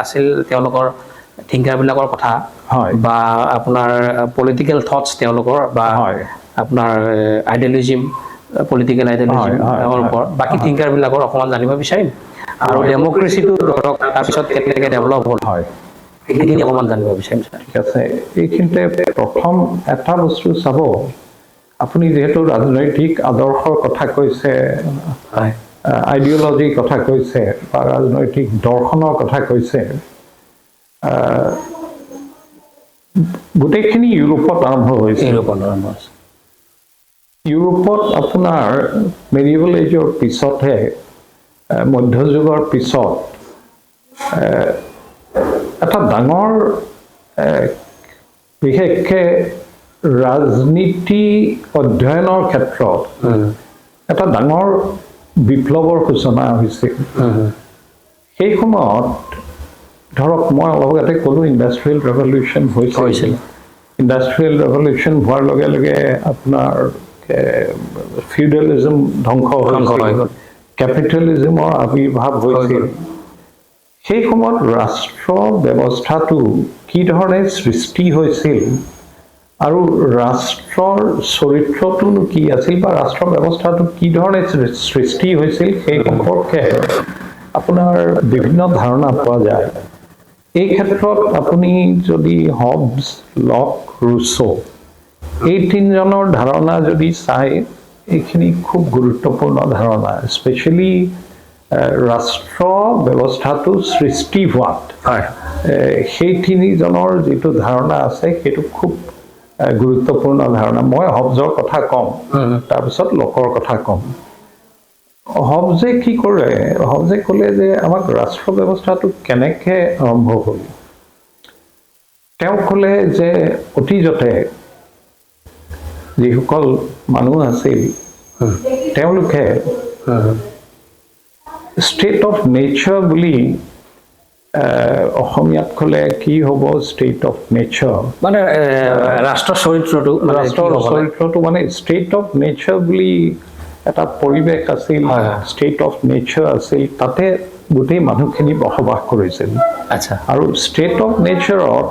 আছিল, তেওঁলোকৰ থিংকাৰবিলাকৰ কথা বা আপোনাৰ পলিটিকেল থটছ তেওঁলোকৰ বা আপোনাৰ আইডিয়লজিম, পলিটিকেল আইডিয়লজিম হয়, হয়, হয়। ওপৰত বাকী থিংকাৰবিলাকৰ অকণমান জানিব বিচাৰিম আৰু ডেমক্ৰেচিটো ধৰক তাৰপিছত কেনেকৈ ডেভেলপ হ'ল, সেইখিনি অকণমান জানিব বিচাৰিম ছাৰ। ঠিক আছে। এইখিনিতে প্ৰথম এটা বস্তু চাব, আপুনি যিহেতু ৰাজনৈতিক আদৰ্শৰ কথা কৈছে, আইডিঅলজিৰ কথা কৈছে বা ৰাজনৈতিক দৰ্শনৰ কথা কৈছে, গোটেইখিনি ইউৰোপত আৰম্ভ হৈছে। ইউৰোপত আৰম্ভ হৈছে। ইউৰোপত আপোনাৰ মেডিয়েভেল এজৰ পিছতহে, মধ্যযুগৰ পিছত এটা ডাঙৰ বিশেষকৈ ৰাজনীতি অধ্যয়নৰ ক্ষেত্ৰত এটা ডাঙৰ বিপ্লৱৰ সূচনা হৈছিল। সেই সময়ত ধৰক মই অলপ আগতে ক'লোঁ, ইণ্ডাষ্ট্ৰিয়েল ৰেভলিউশ্যন হৈছিল। হৈছিল। ইণ্ডাষ্ট্ৰিয়েল ৰেভলিউশ্যন হোৱাৰ লগে লগে আপোনাৰ ফিউডেলিজম ধ্বংস ধ্বংস হৈ হৈছিল, গ'ল। কেপিটেলিজমৰ আৱিৰ্ভাৱ হৈছিল। গ'ল। সেই সময়ত ৰাষ্ট্ৰ ব্যৱস্থাটো কি ধৰণে সৃষ্টি হৈছিল আৰু ৰাষ্ট্ৰৰ চৰিত্ৰটোনো কি আছিল বা ৰাষ্ট্ৰ ব্যৱস্থাটো কি ধৰণে সৃষ্টি হৈছিল, সেই সম্পৰ্কে আপোনাৰ বিভিন্ন ধাৰণা পোৱা যায়। এই ক্ষেত্ৰত আপুনি যদি হবছ, লক, ৰুছো এই তিনিজনৰ ধাৰণা যদি চাই, এইখিনি খুব গুৰুত্বপূৰ্ণ ধাৰণা, স্পেচিয়েলি ৰাষ্ট্ৰ ব্যৱস্থাটো সৃষ্টি হোৱাত সেই তিনিজনৰ যিটো ধাৰণা আছে, সেইটো খুব গুৰুত্বপূৰ্ণ ধাৰণা। মই হবজৰ কথা ক'ম, তাৰপিছত লকৰ কথা ক'ম। হবজে কি কৰে? হবজে ক'লে যে আমাক ৰাষ্ট্ৰ ব্যৱস্থাটো কেনেকৈ আৰম্ভ হ'ল। তেওঁ ক'লে যে অতীজতে যিসকল মানুহ আছিল, তেওঁলোকে ষ্টেট অফ নেচাৰ বুলি, অসমীয়াত ক'লে কি হ'ব ষ্টেট অফ নেচাৰ? মানে ৰাষ্ট্ৰ চৰিত্ৰটো মানে কি ৰাষ্ট্ৰৰ হ'ব লাগে? চৰিত্ৰটো মানে ষ্টেট অফ নেচাৰ বুলি এটা পৰিৱেশ আছিল। হয়, হয়। ষ্টেট অফ নেচাৰ আছিল, তাতে গোটেই মানুহখিনি বসবাস কৰিছিল। আৰু ষ্টেট অফ নেচাৰত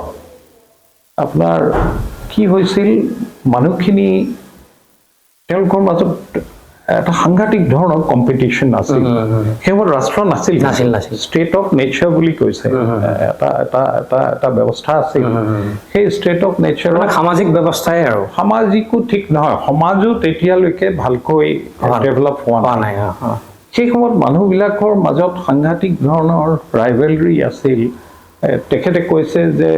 আপোনাৰ কি হৈছিল, মানুহখিনি তেওঁলোকৰ মাজত এটা সাংঘাতিক ধৰণৰ কম্পিটিশ্যন আছিল। সেইবোৰ ৰাষ্ট্ৰ নাছিল। নাছিল, নাছিল। ষ্টেট অফ নেচাৰ বুলি কৈছে, এটা এটা এটা এটা ব্যৱস্থা আছিল। সেই ষ্টেট অফ নেচাৰৰ মানে সামাজিক ব্যৱস্থাই আৰু সামাজিকো ঠিক নহয়, সমাজো তেতিয়ালৈকে ভালকৈ ডেভেলপ হোৱা হোৱা নাই। নাই, অ, অ। সেই সময়ত মানুহবিলাকৰ মাজত সাংঘাতিক ধৰণৰ ৰাইভেলৰি আছিল। তেখেতে কৈছে যে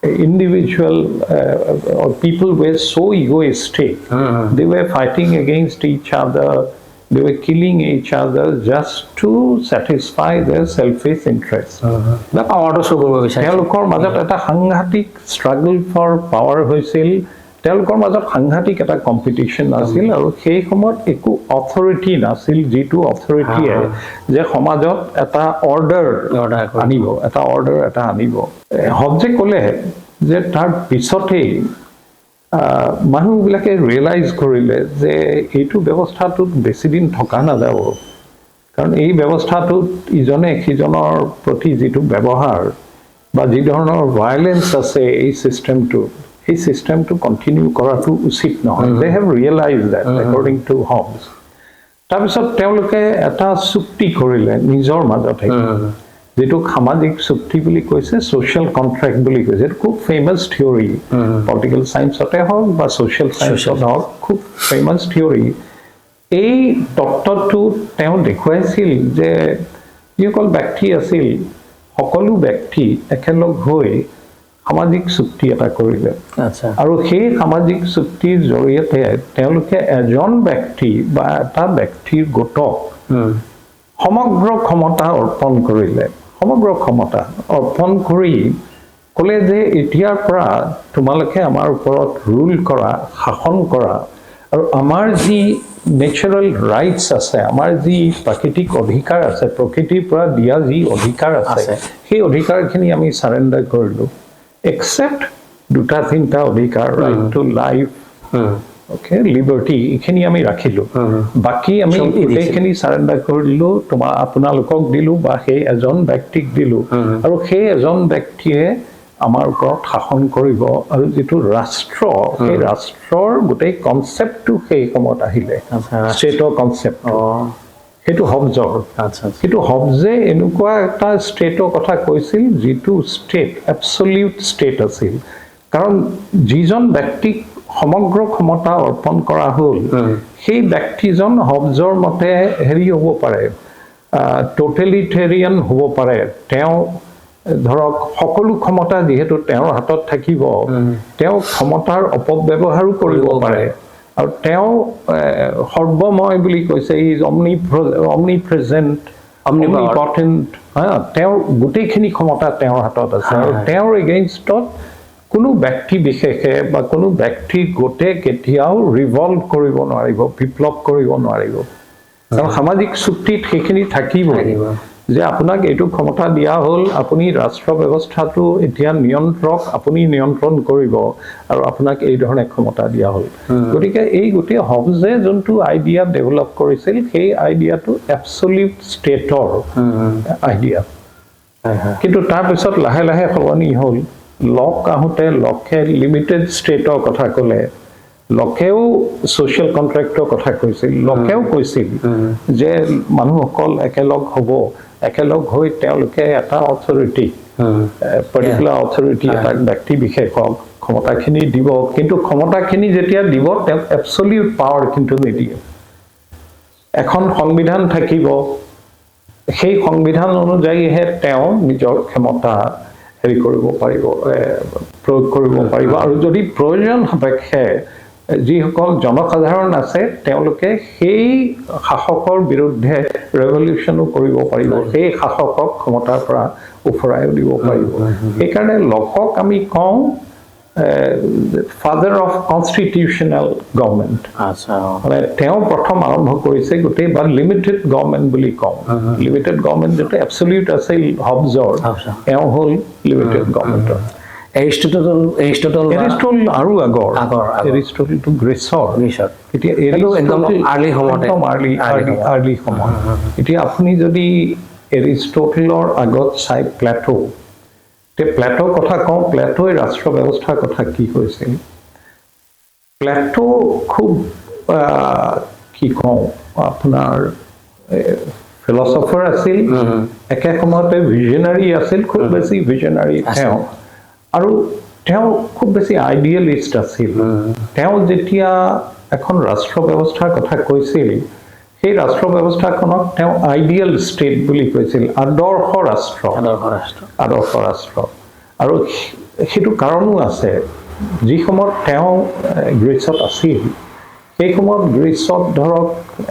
individual people were so egoistic, they were fighting against each other, they were killing each other just to satisfy their selfish interest. বা পাৱাৰটো শ্ব' কৰিব বিচাৰিছে। তেওঁলোকৰ মাজত এটা সাংঘাতিক ষ্ট্ৰাগল ফৰ পাৱাৰ হৈছিল। তেওঁলোকৰ মাজত সাংঘাতিক এটা কম্পিটিশ্যন আছিল আৰু সেই সময়ত একো অথৰিটি নাছিল, যিটো অথৰিটিয়ে যে সমাজত এটা অৰ্ডাৰ অৰ্ডাৰ কৰিব। আনিব, এটা অৰ্ডাৰ এটা আনিব। হবজে ক'লে যে তাৰ পিছতেই মানুহবিলাকে ৰিয়েলাইজ কৰিলে যে এইটো ব্যৱস্থাটোত বেছিদিন থকা নাযাব, কাৰণ এই ব্যৱস্থাটোত ইজনে সিজনৰ প্ৰতি যিটো ব্যৱহাৰ বা যি ধৰণৰ ভায়লেঞ্চ আছে এই ছিষ্টেমটোত, এই ছিষ্টেমটো কণ্টিনিউ কৰাটো উচিত নহয়। They have realized that, according to Hobbes. তাৰপিছত তেওঁলোকে এটা চুক্তি কৰিলে নিজৰ মাজতে, যিটোক সামাজিক চুক্তি বুলি কৈছে, ছ'চিয়েল কণ্ট্ৰেক্ট বুলি কৈছে। এইটো খুব ফেমাছ থিয়ৰী, পলিটিকেল চায়েন্সতে হওক বা ছ'চিয়েল চায়েন্সত হওক, খুব ফেমাছ থিয়ৰী। এই তত্ত্বটোত তেওঁ দেখুৱাইছিল যে যিসকল ব্যক্তি আছিল, সকলো ব্যক্তি একেলগ হৈ সামাজিক চুক্তি এটা কৰিলে। আৰু সেই সামাজিক চুক্তিৰ জৰিয়তে তেওঁলোকে এজন ব্যক্তি বা এটা ব্যক্তিৰ গোটক সমগ্ৰ ক্ষমতা অৰ্পণ কৰিলে। সমগ্ৰ ক্ষমতা অৰ্পণ কৰি ক'লে যে এতিয়াৰ পৰা তোমালোকে আমাৰ ওপৰত ৰুল কৰা, শাসন কৰা আৰু আমাৰ যি নেচাৰেল ৰাইটছ আছে, আমাৰ যি প্ৰাকৃতিক অধিকাৰ আছে, প্ৰকৃতিৰ পৰা দিয়া যি অধিকাৰ আছে, আছে। সেই অধিকাৰখিনি আমি চাৰেণ্ডাৰ কৰিলোঁ, একচেপ্ট দুটা তিনিটা অধিকাৰ, right to life, okay, liberty, এইখিনি আমি ৰাখিলোঁ। বাকী আমি চব এৰিছে। গোটেইখিনি চাৰেণ্ডাৰ কৰি দিলোঁ, আপোনালোকক দিলোঁ বা সেই এজন ব্যক্তিক দিলোঁ আৰু সেই এজন ব্যক্তিয়ে আমাৰ ওপৰত শাসন কৰিব। আৰু যিটো ৰাষ্ট্ৰ, সেই ৰাষ্ট্ৰৰ গোটেই কনচেপ্টটো সেই সময়ত আহিলে, ষ্টেটৰ কনচেপ্ট। সেইটো হবজৰ। আচ্ছা আচ্ছা কিন্তু হবজে এনেকুৱা এটা ষ্টেটৰ কথা কৈছিল যিটো ষ্টেট এবচলিউট ষ্টেট আছিল, কাৰণ যিজন ব্যক্তিক সমগ্ৰ ক্ষমতা অৰ্পণ কৰা হ'ল, সেই ব্যক্তিজন হবজৰ মতে হেৰি হ'ব পাৰে, টোটেলিটেৰিয়ান হ'ব পাৰে। তেওঁ ধৰক সকলো ক্ষমতা যিহেতু তেওঁৰ হাতত থাকিব, তেওঁ ক্ষমতাৰ অপব্যৱহাৰো কৰিব কৰিব পাৰে। আৰু তেওঁ সৰ্বময় বুলি কৈছে, is অমনি প্ৰেজেণ্ট, Omnipower. অমনিপটেণ্ট। হা, তেওঁৰ গোটেইখিনি ক্ষমতা তেওঁৰ হাতত আছে আৰু তেওঁৰ এগেইনষ্টত কোনো ব্যক্তি বিশেষে বা কোনো ব্যক্তিৰ গোটে কেতিয়াও ৰিভল্ট কৰিব নোৱাৰিব, বিপ্লৱ কৰিব নোৱাৰিব, কাৰণ সামাজিক চুক্তিত সেইখিনি থাকিবই থাকিব। যে আপোনাক এইটো ক্ষমতা দিয়া হ'ল, আপুনি ৰাষ্ট্ৰ ব্যৱস্থাটো এতিয়া নিয়ন্ত্ৰক, আপুনি নিয়ন্ত্ৰণ কৰিব আৰু আপোনাক এই ধৰণে ক্ষমতা দিয়া হ'ল। গতিকে এই গোটেই হবজে যোনটো আইডিয়া ডেভেলপ কৰিছিল, সেই আইডিয়াটো এবচলিউট ষ্টেটৰ আইডিয়া। হয় হয় কিন্তু তাৰপিছত লাহে লাহে সলনি হ'ল। লক আহোঁতে লকে লিমিটেড ষ্টেটৰ কথা ক'লে। লকেও ছ'চিয়েল কণ্ট্ৰেক্টৰ কথা কৈছিল। লকেও কৈছিল যে মানুহসকল একেলগ হ'ব, একেলগ হৈ তেওঁলোকে এটা অথৰিটি, পাৰ্টিকুলাৰ অথৰিটি, এটা ব্যক্তি বিশেষক ক্ষমতাখিনি দিব। কিন্তু ক্ষমতাখিনি যেতিয়া দিব, তেওঁক এবচলিউট পাৱাৰ কিন্তু নিদিয়ে। এখন সংবিধান থাকিব, সেই সংবিধান অনুযায়ীহে তেওঁ নিজৰ ক্ষমতা হেৰি কৰিব পাৰিব, প্ৰয়োগ কৰিব পাৰিব। আৰু যদি প্ৰয়োজন সাপেক্ষে যিসকল জনসাধাৰণ আছে, তেওঁলোকে সেই শাসকৰ বিৰুদ্ধে ৰেভলিউশ্যনো কৰিব পাৰিব, সেই শাসকক ক্ষমতাৰ পৰা উফৰাইও দিব পাৰিব। সেইকাৰণে লকক আমি কওঁ ফাদাৰ অফ কনষ্টিটিউশ্যনেল গভৰ্ণমেণ্ট। মানে তেওঁ প্ৰথম আৰম্ভ কৰিছে গোটেই, বা লিমিটেড গভৰ্ণমেণ্ট বুলি কওঁ। লিমিটেড গভৰ্ণমেণ্ট যিটো এবচলিউট আছিল হবজৰ, হবছৰ। এওঁ হ'ল লিমিটেড গভৰ্ণমেণ্টৰ। এৰিষ্টটল এৰিষ্টটল বা এৰিষ্টটল আৰু আগৰ। আগৰ, আগৰ। এৰিষ্টটলটো গ্ৰীচৰ। গ্ৰীচৰ। এতিয়া সেইটো একদম এৰিষ্টটল early সময়তে। একদম আৰ্লি। Early early সময়ত। আৰ্লি সময়। এতিয়া আপুনি যদি এৰিষ্টটলৰ আগত চাই প্লেটো, এতিয়া প্লেটোৰ কথা কওঁ, প্লেটোই ৰাষ্ট্ৰ ব্যৱস্থাৰ কথা কি কৈছিল? প্লেটো খুব কি কওঁ আপোনাৰ, ফিলচফাৰ আছিল, একে সময়তে ভিজনাৰী আছিল, খুব বেছি ভিজনাৰী তেওঁ। আৰু তেওঁ খুব বেছি আইডিয়েলিষ্ট আছিল। তেওঁ যেতিয়া এখন ৰাষ্ট্ৰ ব্যৱস্থাৰ কথা কৈছিল, সেই ৰাষ্ট্ৰ ব্যৱস্থাখনক তেওঁ আইডিয়েল ষ্টেট বুলি কৈছিল, আদৰ্শ ৰাষ্ট্ৰ। আদৰ্শ ৰাষ্ট্ৰ। আদৰ্শ ৰাষ্ট্ৰ। আৰু সেইটো কাৰণো আছে। যি সময়ত তেওঁ গ্ৰীচত আছিল, সেই সময়ত গ্ৰীচত ধৰক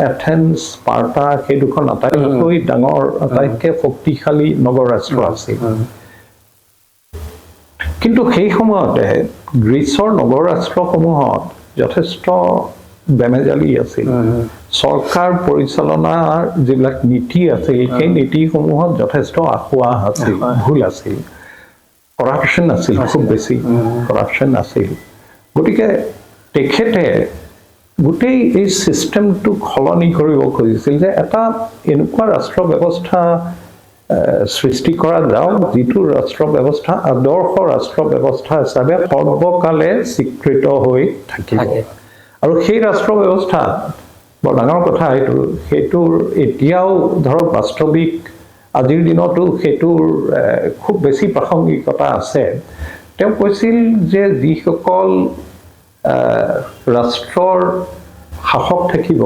এথেন্স, স্পাৰ্টা, সেই দুখন আটাইতকৈ ডাঙৰ, আটাইতকৈ শক্তিশালী নগৰ ৰাষ্ট্ৰ আছিল। কিন্তু সেই সময়তে গ্ৰীচৰ নগৰ ৰাষ্ট্ৰসমূহত যথেষ্ট বেমেজালি আছিল। চৰকাৰ পৰিচালনাৰ যিবিলাক নীতি আছিল, সেই নীতিসমূহত যথেষ্ট আসোঁৱাহ আছিল, ভুল আছিল, কৰাপশ্যন আছিল, খুব বেছি কৰাপশ্যন আছিল। গতিকে তেখেতে গোটেই এই ছিষ্টেমটোক সলনি কৰিব খুজিছিল যে এটা এনেকুৱা ৰাষ্ট্ৰ ব্যৱস্থা সৃষ্টি কৰা যাওক, যিটো ৰাষ্ট্ৰ ব্যৱস্থা আদৰ্শ ৰাষ্ট্ৰ ব্যৱস্থা হিচাপে সৰ্বকালে স্বীকৃত হৈ থাকিব। থাকে। আৰু সেই ৰাষ্ট্ৰ ব্যৱস্থা বৰ ডাঙৰ কথা সেইটো। সেইটোৰ এতিয়াও ধৰক বাস্তৱিক আজিৰ দিনতো সেইটোৰ খুব বেছি প্ৰাসংগিকতা আছে। তেওঁ কৈছিল যে যিসকল ৰাষ্ট্ৰৰ শাসক থাকিব,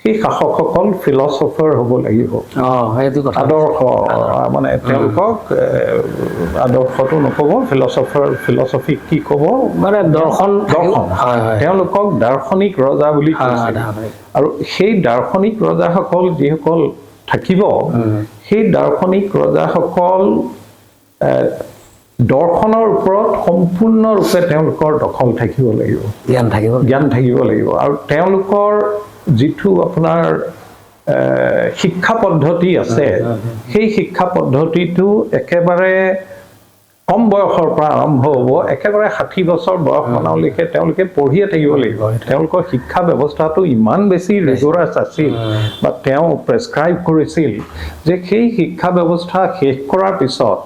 সেই শাসকসকল ফিলচফাৰ হ'ব লাগিব। সেইটো কথা। আদৰ্শ, মানে তেওঁলোকক আদৰ্শটো নক'ব, ফিলচফাৰ, ফিলচফিক কি ক'ব? মানে দৰ্শন। দৰ্শন। হয় হয় তেওঁলোকক দাৰ্শনিক ৰজা বুলি কৈছিল। দাৰ্শনিক। আৰু সেই দাৰ্শনিক ৰজাসকল যিসকল থাকিব, সেই দাৰ্শনিক ৰজাসকল দৰ্শনৰ ওপৰত সম্পূৰ্ণৰূপে তেওঁলোকৰ দখল থাকিব লাগিব। জ্ঞান থাকিব। জ্ঞান থাকিব লাগিব আৰু তেওঁলোকৰ যিটো আপোনাৰ শিক্ষা পদ্ধতি আছে, সেই শিক্ষা পদ্ধতিটো একেবাৰে কম বয়সৰ পৰা আৰম্ভ হ'ব, একেবাৰে 60 বছৰ বয়স মানলৈকে তেওঁলোকে পঢ়িয়ে থাকিব লাগিব। তেওঁলোকৰ শিক্ষা ব্যৱস্থাটো ইমান বেছি ৰিগৰাছ আছিল বা তেওঁ প্ৰেছক্ৰাইব কৰিছিল যে সেই শিক্ষা ব্যৱস্থা শেষ কৰাৰ পিছত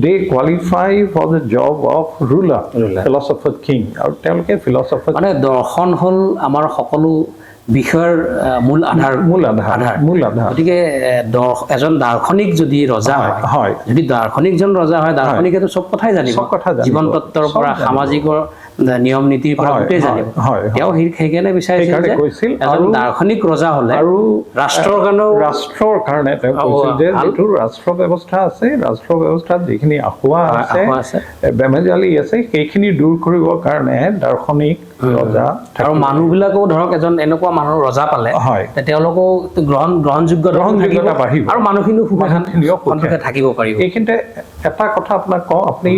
they qualify for the job of ruler. Ruler. Philosopher king. আৰু তেওঁলোকে ফিলচফাৰ মানে দৰ্শন হ'ল আমাৰ সকলো বিষয়ৰ মূল আধাৰ। মূল আধাৰ। আধাৰ। মূল আধাৰ। গতিকে এজন দাৰ্শনিক যদি ৰজা হয়, যদি দাৰ্শনিকজন ৰজা হয়, দাৰ্শনিকেতো চব কথাই জানিব। চব কথা জানিব। জীৱন তত্ত্বৰ চব পৰা, জানিব। সামাজিকৰ নিয়ম নীতিৰ পৰা গোটেই জানিব। হয়, হয়। তেওঁ সেইকাৰণে বিচাৰিছিল সেইকাৰণে যে কৈছিল। এজন দাৰ্শনিক ৰজা হলে আৰু ৰাষ্ট্ৰৰ কাৰণেও ৰাষ্ট্ৰৰ কাৰণে তেওঁ কৈছিল যে যিটো ৰাষ্ট্ৰ ব্যৱস্থা আছে, ৰাষ্ট্ৰ ব্যৱস্থাত যিখিনি আসোঁৱাহ আছে, আসোঁৱাহ আছে। বেমেজালি আছে, সেইখিনি দূৰ কৰিবৰ কাৰণে দাৰ্শনিক ৰজা আৰু থাকিব। মানুহবিলাকেও ধৰক এজন এনেকুৱা মানুহ ৰজা পালে তেওঁলোকেও গ্ৰহণযোগ্যতা গ্ৰহণযোগ্যতা থাকিব বাঢ়িব। আৰু মানুহখিনিও সুখে মানুহখিনিও সুখে। সন্তোষে থাকিব পাৰিব। এইখিনিতে এটা কথা আপোনাক কওঁ, আপুনি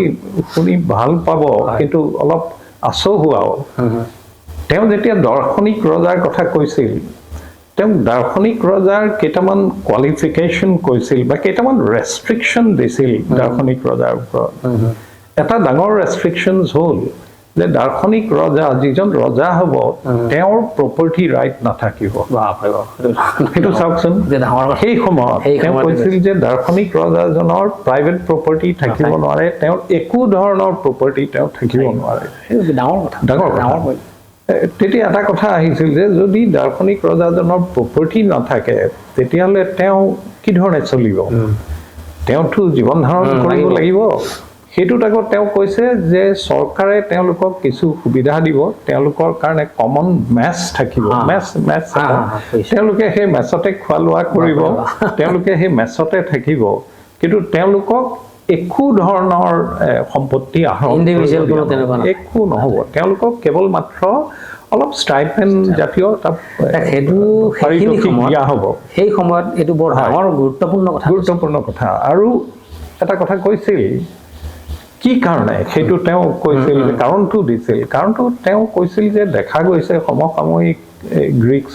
শুনি ভাল পাব, কিন্তু অলপ আচহুৱাও। তেওঁ যেতিয়া দাৰ্শনিক ৰজাৰ কথা কৈছিল, তেওঁ দাৰ্শনিক ৰজাৰ কেইটামান কোৱালিফিকেশ্যন কৈছিল বা কেইটামান ৰেষ্ট্ৰিকশ্যন দিছিল দাৰ্শনিক ৰজাৰ ওপৰত। এটা ডাঙৰ ৰেষ্ট্ৰিকশ্যনছ হ'ল যে দাৰ্শনিক ৰজা, যিজন ৰজা হ'ব, তেওঁৰ প্ৰপাৰ্টি ৰাইট নাথাকিব। বাপৰে বাপ! সেইটো চাওকচোন। যে ডাঙৰ কথা। সেই সময়ত সেই তেওঁ সময়ত কৈছিল যে দাৰ্শনিক ৰজাজনৰ প্ৰাইভেট প্ৰপাৰ্টি থাকিব নোৱাৰে, তেওঁৰ একো ধৰণৰ প্ৰপাৰ্টি তেওঁ থাকিব নোৱাৰে। সেইটো ডাঙৰ কথা। ডাঙৰ কথা। ডাঙৰ point। তেতিয়া এটা কথা আহিছিল যে যদি দাৰ্শনিক ৰজাজনৰ প্ৰপাৰ্টি নাথাকে, তেতিয়াহ'লে তেওঁ কি ধৰণে চলিব? তেওঁতো জীৱন ধাৰণ কৰিব লাগিব। লাগিব। সেইটোত আকৌ তেওঁ কৈছে যে চৰকাৰে তেওঁলোকক কিছু সুবিধা দিব, তেওঁলোকৰ কাৰণে কমন মেচ থাকিব। মেচ মেচ হা, হা, বুজিছো। তেওঁলোকে সেই মেচতে খোৱা লোৱা কৰিব, তেওঁলোকে সেই মেচতে থাকিব, কিন্তু তেওঁলোকক একো ধৰণৰ সম্পত্তি আহৰণ কৰিব Individual দিয়া কোনো নহ'ব। তেনেকুৱা নাথাকে। একো নহ'ব। তেওঁলোকক কেৱল মাত্ৰ অলপ ষ্টাইপেণ্ড জাতীয় এটা সেইটো সেইখিনি পাৰিতোষিক সময়ত দিয়া হ'ব। সেই সময়ত এইটো বৰ ডাঙৰ গুৰুত্বপূৰ্ণ কথা। গুৰুত্বপূৰ্ণ কথা। আৰু এটা কথা কৈছিল, কি কাৰণে সেইটো তেওঁ কৈছিল যে কাৰণটো দিছিল। কাৰণটো তেওঁ কৈছিল যে দেখা গৈছে সমসাময়িক এই গ্ৰীক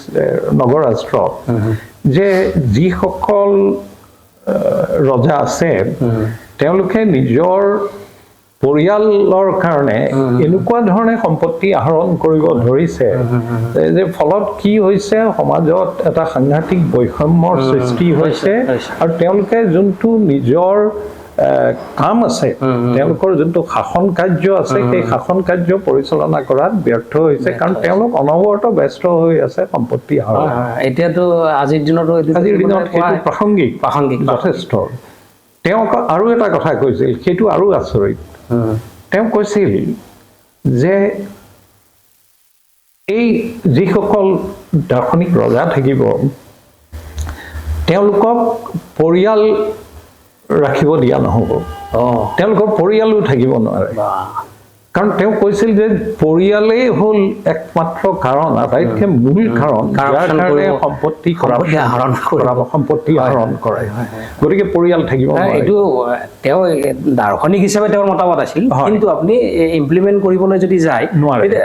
নগৰ ৰাষ্ট্ৰত যে যিসকল ৰজা আছে, তেওঁলোকে নিজৰ পৰিয়ালৰ কাৰণে এনেকুৱা ধৰণে সম্পত্তি আহৰণ কৰিব ধৰিছে যে ফলত কি হৈছে, সমাজত এটা সাংঘাতিক বৈষম্যৰ সৃষ্টি হৈছে। আৰু তেওঁলোকে যোনটো নিজৰ কাম আছে, তেওঁলোকৰ যোনটো শাসন কাৰ্য আছে, সেই শাসন কাৰ্য পৰিচালনা কৰাত ব্যৰ্থ হৈছে, কাৰণ তেওঁলোক অনবৰত ব্যস্ত হৈ আছে সম্পত্তি আহৰণ। হয় হয় এতিয়াতো আজিৰ দিনতো এইটো আজিৰ দিনত মানে সেইটো প্ৰাসংগিক। প্ৰাসংগিক। যথেষ্ট। তেওঁ আকৌ আৰু এটা কথা কৈছিল, সেইটো আৰু আচৰিত। তেওঁ কৈছিল যে এই যিসকল দাৰ্শনিক ৰজা থাকিব, তেওঁলোকক পৰিয়াল ৰাখিব দিয়া নহ'ব। তেওঁলোকৰ পৰিয়ালো থাকিব নোৱাৰে। কাৰণ তেওঁ কৈছিল যে পৰিয়ালেই হ'ল একমাত্ৰ কাৰণ, আটাইতকৈ মূল কাৰণ যাৰ Corruption কাৰণে কৰিব। সম্পত্তি সম্পত্তি আহৰণ কৰিব। সম্পত্তি আহৰণ কৰে। গতিকে পৰিয়াল থাকিব নাই, নোৱাৰে। এইটো তেওঁ দাৰ্শনিক হিচাপে তেওঁৰ মতামত আছিল। কিন্তু আপুনি ইমপ্লিমেণ্ট কৰিবলৈ যদি যায়, নোৱাৰে। তেতিয়া,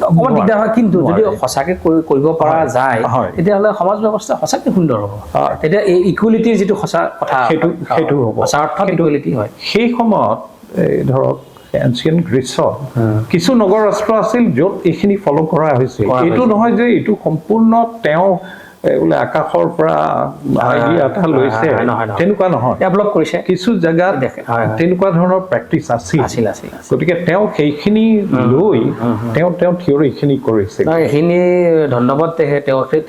অকণমান দিগদাৰ হয়। কিন্তু যদি নোৱাৰে। সঁচাকে কৰিব পৰা যায়, তেতিয়াহ'লে সমাজ ব্যৱস্থা সঁচাকে সুন্দৰ হ'ব। তেতিয়া এই ইকুৱেলিটিৰ যিটো সঁচা কথা, সেইটো হ'ব। সঁচা অৰ্থত ইকুৱেলিটি হয়। সেই সময়ত এই ধৰক এনচিয়েণ্ট গ্ৰীচত কিছু নগৰ ৰাষ্ট্ৰ আছিল য'ত এইখিনি ফ'ল' কৰা হৈছিল। কৰা এইটো হৈছিল। নহয় যে এইটো সম্পূৰ্ণ তেওঁ বোলে আকাশৰ পৰা আইডিয়া এটা লৈছে, হয়, নহয়, নহয়। তেনেকুৱা নহয়। ডেভেলপ কৰিছে। কিছু জেগাত দেখে, হয়, হয়। তেনেকুৱা ধৰণৰ প্ৰেক্টিচ আছিল। আছিল আছিল আছিল। গতিকে তেওঁ সেইখিনি লৈ তেওঁ থিয়ৰিখিনি কৰিছিল। নহয়, এইখিনি ধন্যবাদ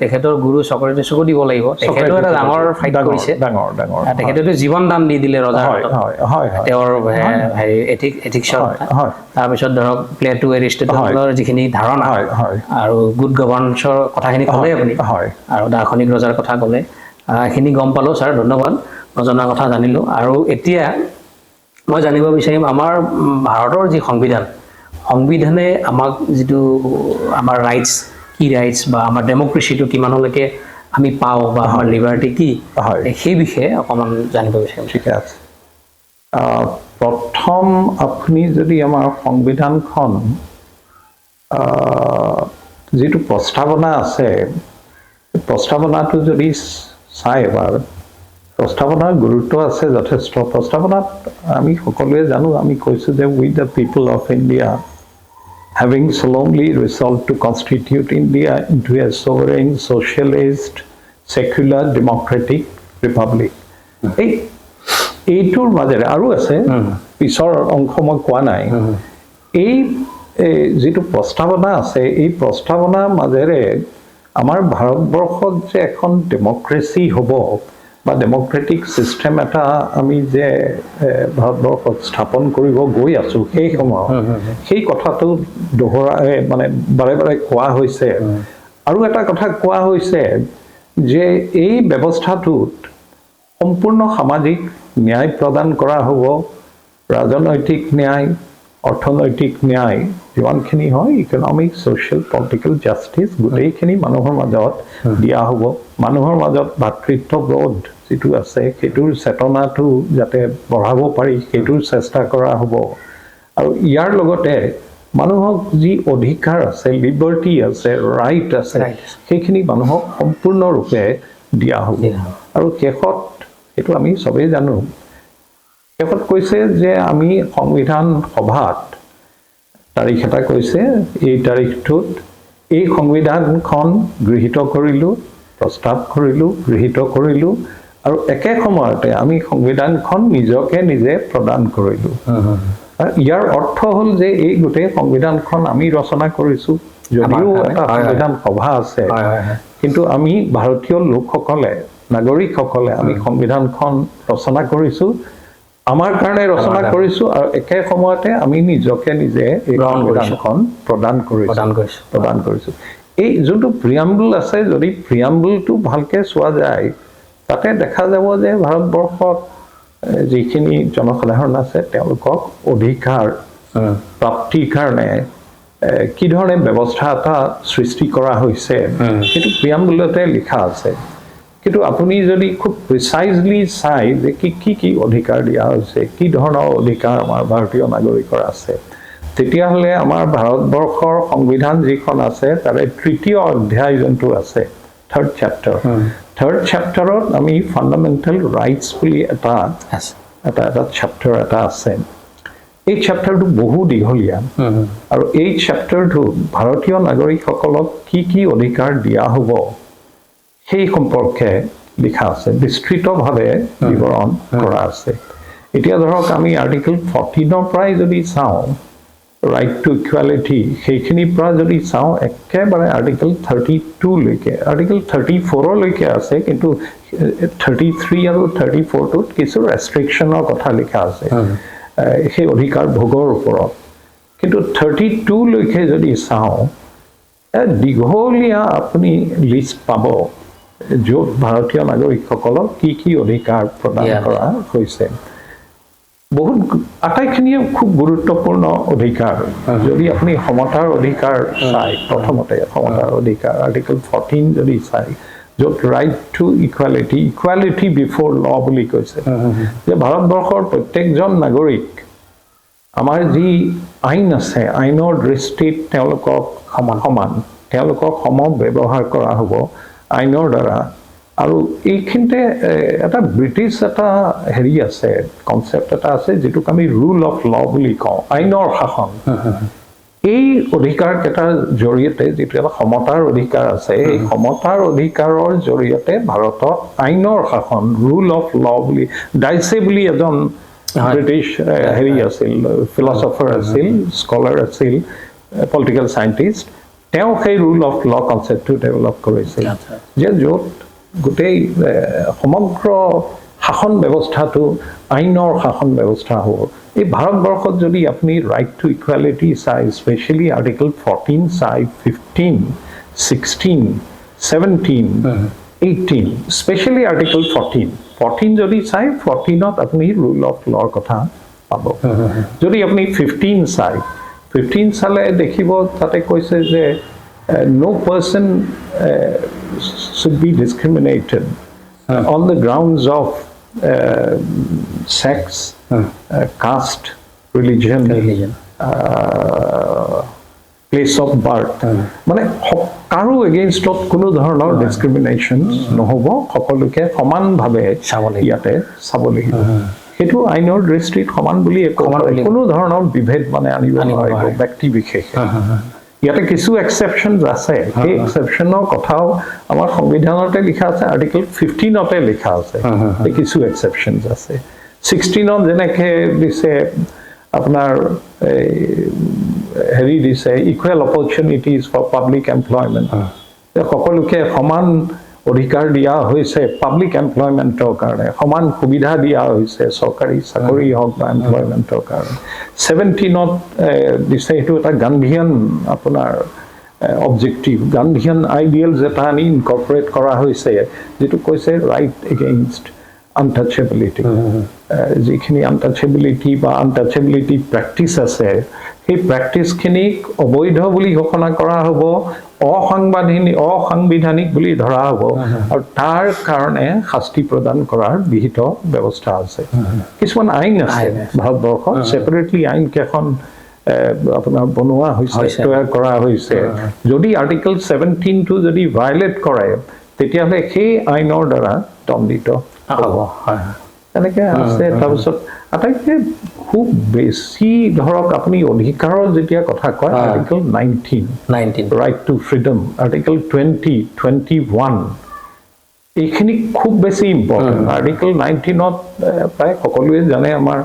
তেখেতৰ গুৰু চক্ৰেটিছকো দিব লাগিব। তেখেতেও এটা ডাঙৰ ফাইট কৰিছে। ডাঙৰ ডাঙৰ তেখেতেতো জীৱন দান দি দিলে ৰজাৰ হাতত। হয় হয় হয় তেওঁৰ হেৰি এথিক্সৰ কথা। তাৰপিছত ধৰক প্লেটো, এৰিষ্টটলৰ যিখিনি ধাৰণা হয় হয় আৰু গুড গভাৰ্ণেন্সৰ কথাখিনি ক'লে আপুনি আৰু দাৰ্শনিক ৰজাৰ কথা ক'লে, এইখিনি গম পালোঁ ছাৰ, ধন্যবাদ। নজনা কথা জানিলোঁ। আৰু এতিয়া মই জানিব বিচাৰিম, আমাৰ ভাৰতৰ যি সংবিধান, সংবিধানে আমাক যিটো আমাৰ ৰাইটছ, কি ৰাইটছ বা আমাৰ ডেম'ক্ৰেচিটো কিমানলৈকে আমি পাওঁ বা আমাৰ লিবাৰ্টি কি, সেই বিষয়ে অকণমান জানিব বিচাৰিম। ঠিকে আছে। প্ৰথম আপুনি যদি আমাৰ সংবিধানখন যিটো প্ৰস্তাৱনা আছে, প্ৰস্তাৱনাটো যদি চাই এবাৰ, প্ৰস্তাৱনাৰ গুৰুত্ব আছে যথেষ্ট। প্ৰস্তাৱনাত আমি সকলোৱে জানো, আমি কৈছোঁ যে "We the people of India, having solemnly resolved to constitute India into a sovereign, socialist, secular, democratic republic." এইটোৰ মাজেৰে আৰু আছে, পিছৰ অংশ মই কোৱা নাই। এই যিটো প্ৰস্তাৱনা আছে, এই প্ৰস্তাৱনাৰ মাজেৰে আমাৰ ভাৰতবৰ্ষত যে এখন ডেমক্ৰেচি হ'ব বা ডেমক্ৰেটিক ছিষ্টেম এটা আমি যে ভাৰতবৰ্ষত স্থাপন কৰিব গৈ আছোঁ, সেই সময়ত সেই কথাটো দোহৰা মানে বাৰে বাৰে কোৱা হৈছে। আৰু এটা কথা কোৱা হৈছে যে এই ব্যৱস্থাটোত সম্পূৰ্ণ সামাজিক ন্যায় প্ৰদান কৰা হ'ব। ৰাজনৈতিক ন্যায়, অৰ্থনৈতিক ন্যায় যিমানখিনি হয়, ইকনমিক, ছ'চিয়েল, পলিটিকেল জাষ্টিছ গোটেইখিনি মানুহৰ মাজত দিয়া হ'ব। মানুহৰ মাজত ভাতৃত্ববোধ যিটো আছে, সেইটোৰ চেতনাটো যাতে বঢ়াব পাৰি, সেইটোৰ চেষ্টা কৰা হ'ব। আৰু ইয়াৰ লগতে মানুহক যি অধিকাৰ আছে, লিবাৰ্টি আছে, ৰাইট আছে, Right আছে। সেইখিনি মানুহক সম্পূৰ্ণৰূপে দিয়া হ'ব। দিয়া হ'ব। আৰু শেষত, সেইটো আমি চবেই জানো, শেষত কৈছে যে আমি সংবিধান সভাত তাৰিখ এটা কৈছে, এই তাৰিখটোত এই সংবিধানখন গৃহীত কৰিলোঁ, প্ৰস্তাৱ কৰিলোঁ, গৃহীত কৰিলোঁ আৰু একে সময়তে আমি সংবিধানখন নিজকে নিজে প্ৰদান কৰিলোঁ। আৰু ইয়াৰ অৰ্থ হ'ল যে এই গোটেই সংবিধানখন আমি ৰচনা কৰিছোঁ যদিও আমাৰ কাৰণে, এটা হয়, হয়। সংবিধান সভা আছে, হয় হয় হয় কিন্তু আমি ভাৰতীয় লোকসকলে, নাগৰিকসকলে আমি সংবিধানখন ৰচনা কৰিছোঁ, আমাৰ কাৰণে ৰচনা কাৰণে। কৰিছোঁ আৰু একে সময়তে আমি নিজকে নিজে এই গ্ৰহণ কৰিছোঁ। সংবিধানখন প্ৰদান কৰিছোঁ। প্ৰদান কৰিছোঁ। প্ৰদান কৰিছোঁ। এই যোনটো প্ৰিয়াম্বল আছে, যদি প্ৰিয়াম্বলটো ভালকে চোৱা যায়, তাতে দেখা যাব যে ভাৰতবৰ্ষত যিখিনি জনসাধাৰণ আছে, তেওঁলোকক অধিকাৰ প্ৰাপ্তিৰ কাৰণে কি ধৰণে ব্যৱস্থা এটা সৃষ্টি কৰা হৈছে, সেইটো প্ৰিয়াম্বলতে লিখা আছে। কিন্তু আপুনি যদি খুব প্ৰিচাইজলি চাই যে কি কি কি অধিকাৰ দিয়া হৈছে, কি ধৰণৰ অধিকাৰ আমাৰ ভাৰতীয় নাগৰিকৰ আছে, তেতিয়াহ'লে আমাৰ ভাৰতবৰ্ষৰ সংবিধান যিখন আছে, তাৰে তৃতীয় অধ্যায় যোনটো আছে, থাৰ্ড চেপ্টাৰ, থাৰ্ড চেপ্টাৰত আমি ফাণ্ডামেণ্টেল ৰাইটছ বুলি এটা আছে। এটা চেপ্টাৰ এটা আছে। এই চেপ্টাৰটো বহু দীঘলীয়া আৰু এই চেপ্টাৰটোত ভাৰতীয় নাগৰিকসকলক কি কি অধিকাৰ দিয়া হ'ব, সেই সম্পৰ্কে লিখা আছে, বিস্তৃতভাৱে বিৱৰণ কৰা আছে। এতিয়া ধৰক আমি আৰ্টিকেল 14ৰ পৰাই যদি চাওঁ, ৰাইট টু ইকুৱেলিটি, সেইখিনিৰ পৰা যদি চাওঁ একেবাৰে আৰ্টিকেল 32লৈকে, আৰ্টিকেল 34লৈকে আছে, কিন্তু 33 আৰু 34টোত কিছু ৰেষ্ট্ৰিকশ্যনৰ কথা লিখা আছে সেই অধিকাৰ ভোগৰ ওপৰত। কিন্তু 32লৈকে যদি চাওঁ, দীঘলীয়া আপুনি লিষ্ট পাব য'ত ভাৰতীয় নাগৰিকসকলক কি কি অধিকাৰ প্ৰদান কৰা হৈছে। বহুত আটাইখিনিয়ে খুব গুৰুত্বপূৰ্ণ অধিকাৰ। যদি আপুনি সমতাৰ অধিকাৰ চাই, প্ৰথমতে সমতাৰ অধিকাৰ আৰ্টিকেল 14 যদি চাই, য'ত right to equality, equality before law বুলি কৈছে যে ভাৰতবৰ্ষৰ প্ৰত্যেকজন নাগৰিক আমাৰ যি আইন আছে, আইনৰ দৃষ্টিত তেওঁলোকক সমান সমান, তেওঁলোকক সম ব্যৱহাৰ কৰা হ'ব আইনৰ দ্বাৰা। আৰু এইখিনিতে এটা ব্ৰিটিছ এটা হেৰি আছে, কনচেপ্ট এটা আছে, যিটোক আমি ৰুল অফ ল বুলি কওঁ, আইনৰ শাসন। এই অধিকাৰকেইটাৰ জৰিয়তে, যিটো এটা সমতাৰ অধিকাৰ আছে, এই সমতাৰ অধিকাৰৰ জৰিয়তে ভাৰতত আইনৰ শাসন, ৰুল অফ ল বুলি ডাইচে বুলি এজন ব্ৰিটিছ হেৰি আছিল, ফিলচফাৰ আছিল, স্কলাৰ আছিল, পলিটিকেল চাইণ্টিষ্ট, তেওঁ সেই ৰুল অফ ল কনচেপ্টটো ডেভেলপ কৰিছিল যে য'ত গোটেই সমগ্ৰ শাসন ব্যৱস্থাটো আইনৰ শাসন ব্যৱস্থা হ'ব। এই ভাৰতবৰ্ষত যদি আপুনি ৰাইট টু ইকুৱেলিটি চাই, স্পেচিয়েলি আৰ্টিকেল 14 চাই, 15, 16, 17, 18, specially article 14 যদি চাই, 14ত আপুনি ৰুল অফ লৰ কথা পাব। যদি আপুনি 15 চাই, 15 চালে দেখিব তাতে কৈছে যে no person should be discriminated on the grounds of sex, caste, religion, Religion. Place of birth. মানে কাৰো এগেইনষ্টত কোনো ধৰণৰ ডিছক্ৰিমিনেশ্যন নহ'ব, সকলোকে সমানভাৱে চাব লাগিব। ইয়াতে চাব লাগিব। সেইটো আইনৰ দৃষ্টিত সমান বুলি সমান বুলি কোনো ধৰণৰ বিভেদ মানে আনিব আনিব নোৱাৰিব নোৱাৰে। ব্যক্তি বিশেষে। ইয়াতে কিছু এক্সেপশ্যনছ আছে। সেই এক্সেপশ্যনৰ কথাও আমাৰ সংবিধানতে লিখা আছে, আৰ্টিকেল 15তে লিখা আছে যে কিছু এক্সেপশ্যনছ আছে। 16ত যেনেকে দিছে আপোনাৰ এই, হেৰি দিছে equal opportunities for public employment, সকলোকে সমান অধিকাৰ দিয়া হৈছে পাব্লিক এমপ্লয়মেণ্টৰ কাৰণে, সমান সুবিধা দিয়া হৈছে চৰকাৰী চাকৰি হওক বা এমপ্লয়মেণ্টৰ কাৰণে। 17ত দিছে, সেইটো এটা গান্ধীয়ান আপোনাৰ অবজেক্টিভ, গান্ধীয়ান আইডিয়েলছ এটা আনি ইনকৰ্পৰেট কৰা হৈছে, যিটো কৈছে ৰাইট এগেইনষ্ট আনটাচেবিলিটি। যিখিনি আনটাচেবিলিটি বা আনটাচেবিলিটি প্ৰেক্টিচ আছে, সেই প্ৰেক্টিচখিনিক অবৈধ বুলি ঘোষণা কৰা হ'ব, অসাংবিধানিক বুলি ধৰা হ'ব আৰু তাৰ কাৰণে শাস্তি প্ৰদান কৰাৰ বিহিত ব্যৱস্থা আছে। কিছুমান আইন আছে। আইন আছে। ভাৰতবৰ্ষত ছেপাৰেটলি আইন কেইখন আপোনাৰ বনোৱা হৈছে, হৈছে। তৈয়াৰ কৰা হৈছে। যদি আৰ্টিকেল 17টো যদি ভায়লেট কৰে, তেতিয়াহ'লে সেই আইনৰ দ্বাৰা দণ্ডিত হ'ব, হয় হয়। তেনেকে আছে। তাৰপিছত আটাইতকৈ খুব বেছি ধৰক আপুনি অধিকাৰৰ যেতিয়া কথা কয়, article 19, 19, right to freedom, article 20, 21, এইখিনি খুব বেছি ইম্পৰ্টেণ্ট। আৰ্টিকেল 19ত প্ৰায় সকলোৱে জানে, আমাৰ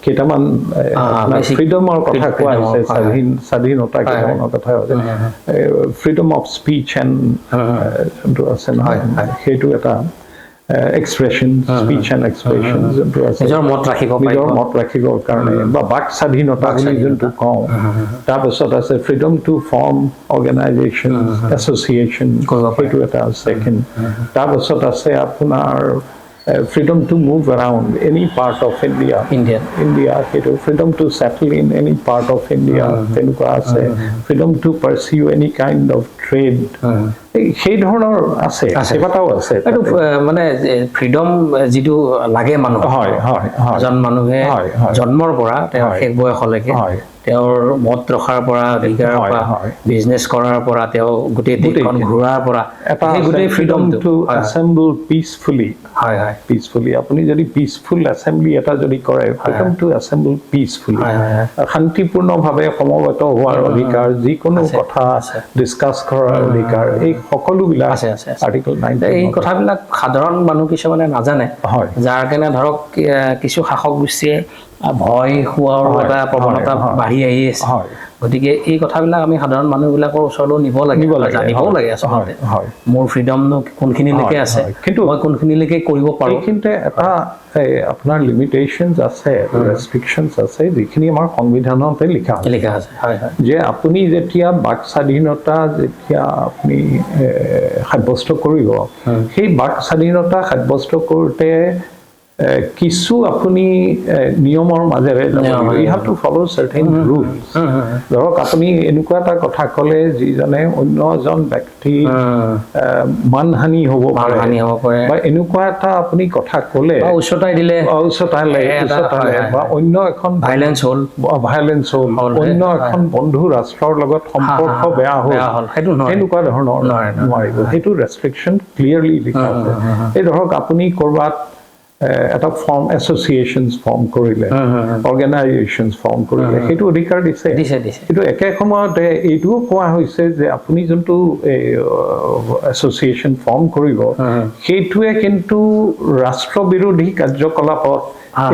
কেইটামান basic ফ্ৰীডমৰ কথা কোৱা freedom, হৈছে, স্বাধীনতা কেইটামানৰ কথা হৈছে, ফ্ৰীডম অফ স্পীচ এণ্ড যোনটো আছে নহয়, হয়, হয়। সেইটো এটা এক্সপ্ৰেছন, স্পীচ এণ্ড এক্সপ্ৰেছন যোনটো আছে, নিজৰ মত ৰাখিব পাৰিব। নিজৰ মত ৰাখিবৰ কাৰণে বা বাক স্বাধীনতা বুলি স্বাধীনতা। যোনটো কওঁ। তাৰপাছত আছে freedom to form organization, association, কৰিব পাৰে। সেইটো এটা ছেকেণ্ড। তাৰপাছত আছে আপোনাৰ freedom to move around any part of India. Indian. India, সেইটো freedom to settle in any part of India, তেনেকুৱা আছে। Freedom to pursue any kind of trade, সেই ধৰণৰ আছে। আছে। কেইবাটাও আছে। এইটো মানে ফ্ৰীডম যিটো লাগে মানুহক, হয় হয় হয় এজন মানুহে হয়, হয়। জন্মৰ পৰা তেওঁৰ শেষ বয়সলৈকে তেওঁৰ মত ৰখাৰ পৰা, অধিকাৰৰ পৰা, বিজনেছ কৰাৰ পৰা, তেওঁ গোটেই দেশখন গোটেইখিনি। ঘূৰাৰ পৰা, এটা সেই গোটেই ফ্ৰীডম ফ্ৰীডমটো টু এছেম্বল পিচফুলি। হয় হয় পিচফুলি, আপুনি যদি পিচফুল এছেম্বলি এটা যদি কৰে, ফ্ৰীডম টু এছেম্বল পিচফুলি, হয় হয় হয় শান্তিপূৰ্ণভাৱে সমবেত হোৱাৰ অধিকাৰ, যিকোনো কথা ডিছকাছ কৰাৰ অধিকাৰ, এই সকলোবিলাক আছে, আছে, আছে। আৰ্টিকল এই 19। কথাবিলাক সাধাৰণ মানুহ কিছুমানে নাজানে, যাৰ কাৰণে ধৰক কিছু শাসক গোষ্ঠীয়ে ভয় খোৱাৰ এটা প্ৰৱণতা বাঢ়ি আহি আছে। গতিকে এই কথাবিলাক আমি সাধাৰণ মানুহবিলাকৰ ওচৰলৈও নিব লাগে, নিব লাগে, জানিবও লাগে আচলতে। মোৰ ফ্ৰীডমনো কোনখিনিলৈকে আছে, কিন্তু মই কোনখিনিলৈকে কৰিব পাৰোঁ। এইখিনিতে এটা এই আপোনাৰ লিমিটেশ্যনছ আছে, ৰেষ্ট্ৰিকশ্যনছ আছে, যিখিনি আমাৰ সংবিধানতে লিখা আছে। লিখা আছে, হয় হয়। যে আপুনি যেতিয়া বাক স্বাধীনতা যেতিয়া আপুনি সাব্যস্ত কৰিব, সেই বাক স্বাধীনতা সাব্যস্ত কৰোঁতে কিছু আপুনি নিয়মৰ মাজেৰে, you have to follow certain rules। ধৰক আপুনি এনেকুৱা এটা কথা ক'লে যিজনে অন্য এজন ব্যক্তি মানহানি হ'ব পাৰে, মানহানি হ'ব পাৰে। বা এনেকুৱা এটা আপুনি কথা ক'লে বা উচতাই দিলে, উচতালে উচতালে বা অন্য এখন ভাইলেঞ্চ হ'ল, ভায়লেঞ্চ হ'ল, হ'ল, অন্য এখন বন্ধু ৰাষ্ট্ৰৰ লগত সম্পৰ্ক বেয়া হ'ল, বেয়া হ'ল, সেইটো নোৱাৰে। তেনেকুৱা ধৰণৰ নোৱাৰে, নোৱাৰে। নোৱাৰিব। সেইটো ৰেষ্ট্ৰিকশ্যন ক্লিয়াৰলি লিখা আছে। এই ধৰক আপুনি ক'ৰবাত এটা ফৰ্ম, এছ'চিয়েশ্যনছ ফৰ্ম কৰিলে, অৰ্গেনাইজেশ্যনছ ফৰ্ম কৰিলে, সেইটো অধিকাৰ দিছে। দিছে, দিছে। কিন্তু একে সময়তে এইটোও কোৱা হৈছে যে আপুনি যোনটো এছ'চিয়েশ্যন ফৰ্ম কৰিব, সেইটোৱে কিন্তু ৰাষ্ট্ৰবিৰোধী কাৰ্যকলাপত,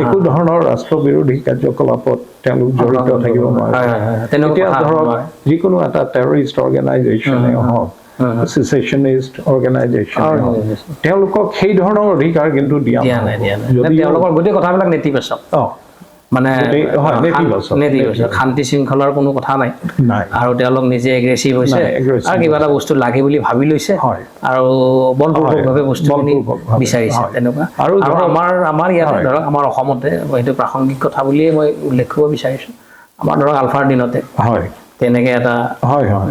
একো ধৰণৰ ৰাষ্ট্ৰবিৰোধী কাৰ্যকলাপত তেওঁলোক জড়িত থাকিব নোৱাৰে। হয়, হয়, হয়। তেনেকুৱা এতিয়া কথা ধৰক নোৱাৰে। যিকোনো এটা টেৰৰিষ্ট অৰ্গেনাইজেশ্যনে হওক, চিচেশ্যনিষ্ট অৰ্গেনাইজেশ্যন, Organization। তেওঁলোকক সেই ধৰণৰ অধিকাৰ কিন্তু দিয়া দিয়া নাই, নহ'ব। দিয়া নাই। যদিও তেওঁলোকৰ গোটেই কথাবিলাক নেতিবাচক। মানে হয়, নেতিবাচক, নেতিবাচক, শান্তি শৃংখলাৰ কোনো কথা নাই। নাই। আৰু তেওঁলোক নিজে এগ্ৰেছিভ হৈছে নাই, aggressive। আৰু কিবা এটা বস্তু লাগে বুলি ভাবি লৈছে আৰু বলপূৰ্বকভাৱে বস্তুখিনি বলপূৰ্বকভাৱে, বিচাৰিছে, তেনেকুৱা। আৰু আৰু আমাৰ ইয়াতে ধৰক আমাৰ অসমতে সেইটো প্ৰাসংগিক কথা বুলিয়ে মই উল্লেখ কৰিব বিচাৰিছোঁ, আমাৰ ধৰক আলফাৰ দিনতে তেনেকে এটা হয় হয়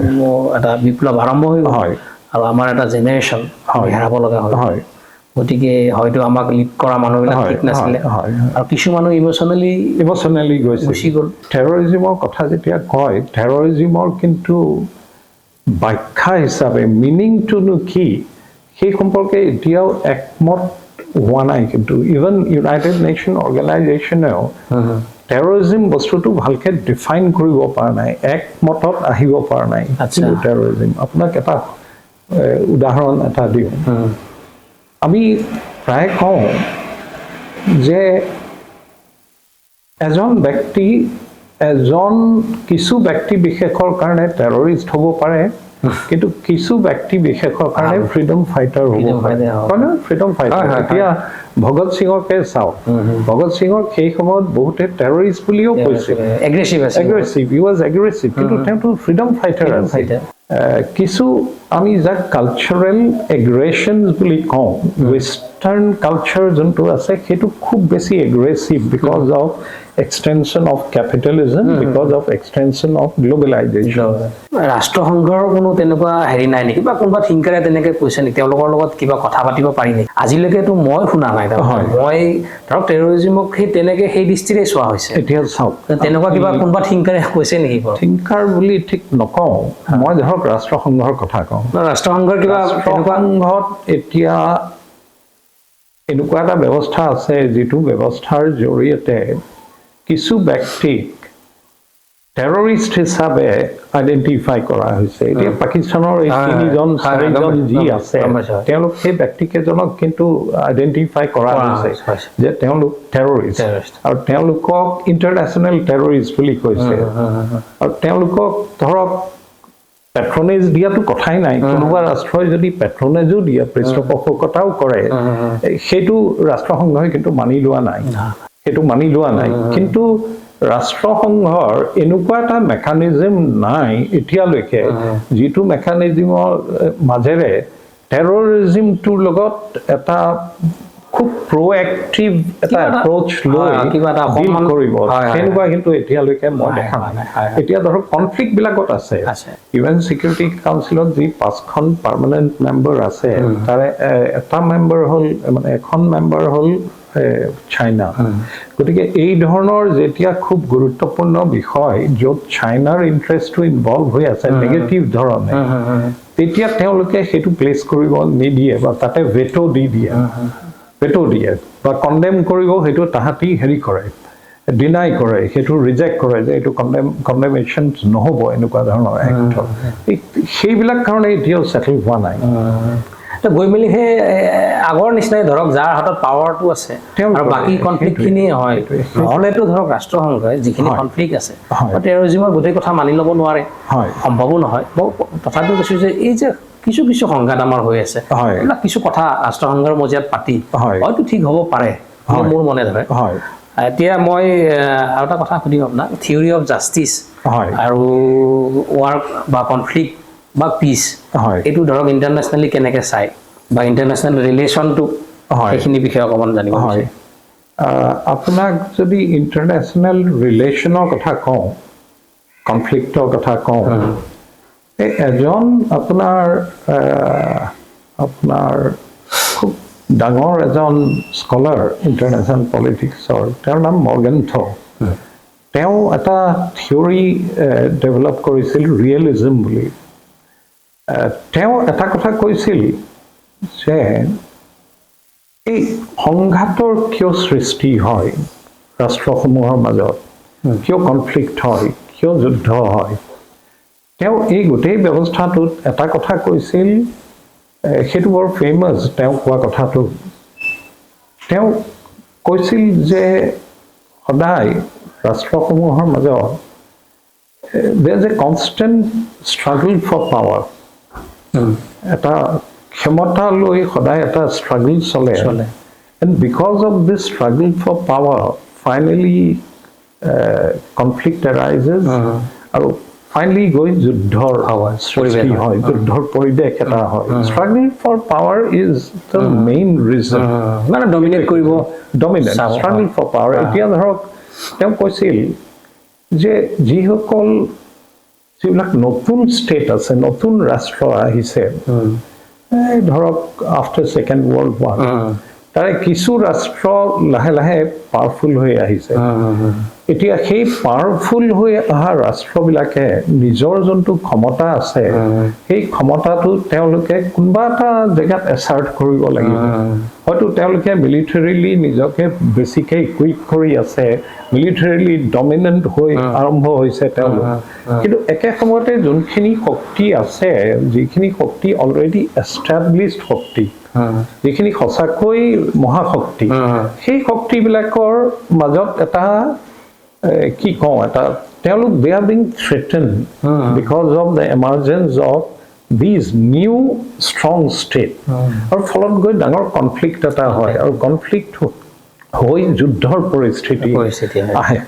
এটা বিপ্লৱ আৰম্ভ হৈ গ'ল। আৰু আমাৰ এটা জেনেৰেশ্যন হেৰাব লগা হ'ল। গতিকে হয়তো আমাক লিড কৰা মানুহবিলাক ঠিক নাছিলে হয়, হয়। আৰু কিছু মানুহ ইম'চনেলি ইম'চনেলি গৈছে। গুচি গ'ল। টেৰৰিজিমৰ কথা যেতিয়া কয়, টেৰৰিজিমৰ কিন্তু ব্যাখ্যা হিচাপে মিনিংটোনো কি, সেই সম্পৰ্কে এতিয়াও একমত হোৱা নাই। কিন্তু ইভেন ইউনাইটেড নেশ্যন অৰ্গেনাইজেশ্যনেও টেৰৰিজিম বস্তুটো ভালকে ডিফাইন কৰিব পৰা নাই, একমতত আহিব পৰা নাই। কিন্তু টেৰৰিজিম, আপোনাক এটা উদাহৰণ এটা দিওঁ। আমি প্ৰায় কওঁ যে এজন ব্যক্তি এজন কিছু ব্যক্তি বিশেষৰ কাৰণে টেৰৰিষ্ট হ'ব পাৰে, কিন্তু কিছু ব্যক্তি বিশেষৰ কাৰণে ফ্ৰীডম ফাইটাৰ হ'ব Freedom পাৰে। fighter হ'ব। হয় নহয়? Freedom fighter. হয়, হয়, এতিয়া ভগত সিঙকে চাওক, ভগত সিঙক সেই সময়ত বহুতে টেৰৰিষ্ট বুলিও কৈছিল। এগ্ৰেছিভ আছিল। Aggressive, he was aggressive, কিন্তু তেওঁতো ফ্ৰীডম ফাইটাৰ Freedom আছিল। fighter। কিছু আমি যাক কালচাৰেল এগ্ৰেশ্যন বুলি কওঁ, ৱেষ্টাৰ্ণ কালচাৰ যোনটো আছে, সেইটো খুব বেছি aggressive because of extension of capitalism, because of extension of globalization. ৰাষ্ট্ৰসংঘৰ কোনো তেনেকুৱা হেৰি নাই নেকি বা কোনোবা থিংকাৰে তেনেকে কৈছে নেকি? তেওঁলোকৰ লগত কিবা কথা পাতিব পাৰি নেকি? আজিলৈকেতো মই শুনা নাই তাৰমানে। মই ধৰক টেৰৰিজিমক সেই তেনেকে সেই দৃষ্টিৰে চোৱা হৈছে। এতিয়া চাওক, তেনেকুৱা কিবা কোনোবা থিংকাৰে কৈছে নেকি বাৰু? থিংকাৰ বুলি ঠিক নকওঁ, মই ধৰক ৰাষ্ট্ৰসংঘৰ কথা কওঁ। ৰাষ্ট্ৰসংঘৰ কিবা তেনেকুৱা ৰাষ্ট্ৰসংঘত এতিয়া এনেকুৱা এটা ব্যৱস্থা আছে, যিটো ব্যৱস্থাৰ জৰিয়তে কিছু ব্যক্তিক টেৰৰিষ্ট হিচাপে আইডেণ্টিফাই কৰা হৈছে। এতিয়া পাকিস্তানৰ এই তিনিজন চাৰিজন যি আছে, গম পাইছো, হয়। তেওঁলোক সেই ব্যক্তিকেইজনক কিন্তু আইডেণ্টিফাই কৰা কৰা হৈছে হৈছে। যে তেওঁলোক টেৰৰিষ্ট Terrorist। আৰু তেওঁলোকক ইণ্টাৰনেশ্যনেল টেৰৰিষ্ট বুলি কৈছে। আৰু তেওঁলোকক ধৰক পেট্ৰনেজ দিয়াটো কথাই নাই। কোনোবা ৰাষ্ট্ৰই যদি পেট্ৰনেজো দিয়ে, পৃষ্ঠপোষকতাও কৰে, সেইটো ৰাষ্ট্ৰসংঘই কিন্তু মানি লোৱা নাই, সেইটো মানি লোৱা নাই। কিন্তু ৰাষ্ট্ৰসংঘৰ এনেকুৱা এটা মেকানিজম নাই এতিয়ালৈকে, যিটো মেকানিজমৰ মাজেৰে টেৰৰিজিমটোৰ লগত এটা খুব প্ৰ'এক্টিভ এটা কিবা এটা- এপ্ৰ'চ লৈ কিবা এটা ডিল অকণমান- কৰিব, হয়, হয়, তেনেকুৱা কিন্তু এতিয়ালৈকে মই দেখা হয়, নাই। হয়, হয়। এতিয়া ধৰক কনফ্লিক্ট বিলাকত আছে। ইউ এন চিকিউৰিটি কাউন্সিলত যি পাঁচখন পাৰ্মানেণ্ট মেম্বাৰ আছে, তাৰে এটা মেম্বাৰ হ'ল, মানে এখন মেম্বাৰ হ'ল চাইনা। গতিকে এই ধৰণৰ যেতিয়া খুব গুৰুত্বপূৰ্ণ বিষয়, য'ত চাইনাৰ ইণ্টাৰেষ্টটো ইনভলভ হৈ আছে নেগেটিভ ধৰণে, তেতিয়া তেওঁলোকে সেইটো প্লেচ কৰিব নিদিয়ে বা তাতে ভেটো দি দিয়ে, ভেটো দিয়ে বা কণ্ডেম কৰিব, সেইটো তাহাঁতি হেৰি কৰে, ডিনাই কৰে, সেইটো ৰিজেক্ট কৰে যে এইটো কণ্ডেমেশ্যন নহ'ব, এনেকুৱা ধৰণৰ এক্ট। সেইবিলাক কাৰণে এতিয়াও ছেটেল হোৱা নাই। তো গৈ মেলি সেই আগৰ নিচিনাই ধৰক যাৰ হাতত পাৱাৰটো আছে তেওঁলোকৰ আৰু বাকী কনফ্লিক্ট খিনিয়ে হয়। নহ'লেতো ধৰক ৰাষ্ট্ৰসংঘই যিখিনি কনফ্লিক্ট আছে বা টেৰৰিজিমৰ গোটেই কথা মানি ল'ব নোৱাৰে, সম্ভৱো নহয়। মই তথাপিও কৈছোঁ যে এই যে কিছু কিছু সংঘাত আমাৰ হৈ আছে, এইবিলাক কিছু কথা ৰাষ্ট্ৰসংঘৰ মজিয়াত পাতি হয়তো ঠিক হ'ব পাৰে বুলি মোৰ মনে ধৰে। এতিয়া মই আৰু এটা কথা সুধিম আপোনাক, থিয়ৰী অফ জাষ্টিছ আৰু ৱাৰ বা কনফ্লিক্ট বা পিচ, এইটো ধৰক ইণ্টাৰনেশ্যনেলি কেনেকে চায় বা ইণ্টাৰনেশ্যনেল ৰিলেশ্যনটো, সেইখিনি বিষয়ে অকণমান জানিব বিচাৰিম। আপোনাক যদি ইণ্টাৰনেশ্যনেল ৰিলেশ্যনৰ কথা কওঁ, কনফ্লিক্টৰ কথা কওঁ, এই এজন আপোনাৰ খুব ডাঙৰ এজন স্কলাৰ ইণ্টাৰনেশ্যনেল পলিটিক্সৰ, তেওঁৰ নাম মৰ্গেনথ। তেওঁ এটা থিয়ৰী ডেভেলপ কৰিছিল ৰিয়েলিজম বুলি। তেওঁ এটা কথা কৈছিল যে এই সংঘাতৰ কিয় সৃষ্টি হয় ৰাষ্ট্ৰসমূহৰ মাজত, কিয় কনফ্লিক্ট হয়, কিয় যুদ্ধ হয়। তেওঁ এই গোটেই ব্যৱস্থাটোত এটা কথা কৈছিল, সেইটো বৰ ফেমাছ তেওঁ কোৱা কথাটো। তেওঁ কৈছিল যে সদায় ৰাষ্ট্ৰসমূহৰ মাজত there is a constant struggle for power, এটা ক্ষমতা লৈ সদায় এটা ষ্ট্ৰাগল চলে। চলে। And because of this struggle for power, finally conflict arises আৰু ফাইনেলি গৈ যুদ্ধৰ সৃষ্টি পৰিৱেশ হয়, যুদ্ধৰ পৰিৱেশ এটা হয়। Struggle for power is the main reason. মানে ডমিনেট কৰিব ডমিনেণ্ট চাব, ষ্ট্ৰাগল ফৰ পাৱাৰ। এতিয়া ধৰক তেওঁ কৈছিল যে যিসকল যিবিলাক নতুন ষ্টেট আছে, নতুন ৰাষ্ট্ৰ আহিছে, এই ধৰক আফটাৰ ছেকেণ্ড ৱৰ্ল্ড ৱাৰ, তাৰে কিছু ৰাষ্ট্ৰ লাহে লাহে পাৱাৰফুল হৈ আহিছে। এতিয়া সেই পাৱাৰফুল হৈ অহা ৰাষ্ট্ৰবিলাকে নিজৰ যোনটো ক্ষমতা আছে, সেই ক্ষমতাটো তেওঁলোকে কোনোবা এটা জেগাত এছাৰ্ট কৰিব লাগিব। হয়তো তেওঁলোকে মিলিটাৰীলি নিজকে বেছিকৈ ইকুইপ কৰি আছে, মিলিটাৰীলি ডমিনেণ্ট হৈ আৰম্ভ হৈছে তেওঁলোক। কিন্তু একে সময়তে যোনখিনি শক্তি আছে, যিখিনি শক্তি অলৰেডি এষ্টাব্লিছড শক্তি, যিখিনি সঁচাকৈ মহাশক্তি, সেই শক্তিবিলাকৰ মাজত এটা কি কওঁ, এটা তেওঁলোক they are being threatened because of the emergence of these new strong state। আৰু ফলত গৈ ডাঙৰ কনফ্লিক্ট এটা হয় আৰু কনফ্লিক্ট হৈ যুদ্ধৰ পৰিস্থিতি পৰিস্থিতি হয়। আহে।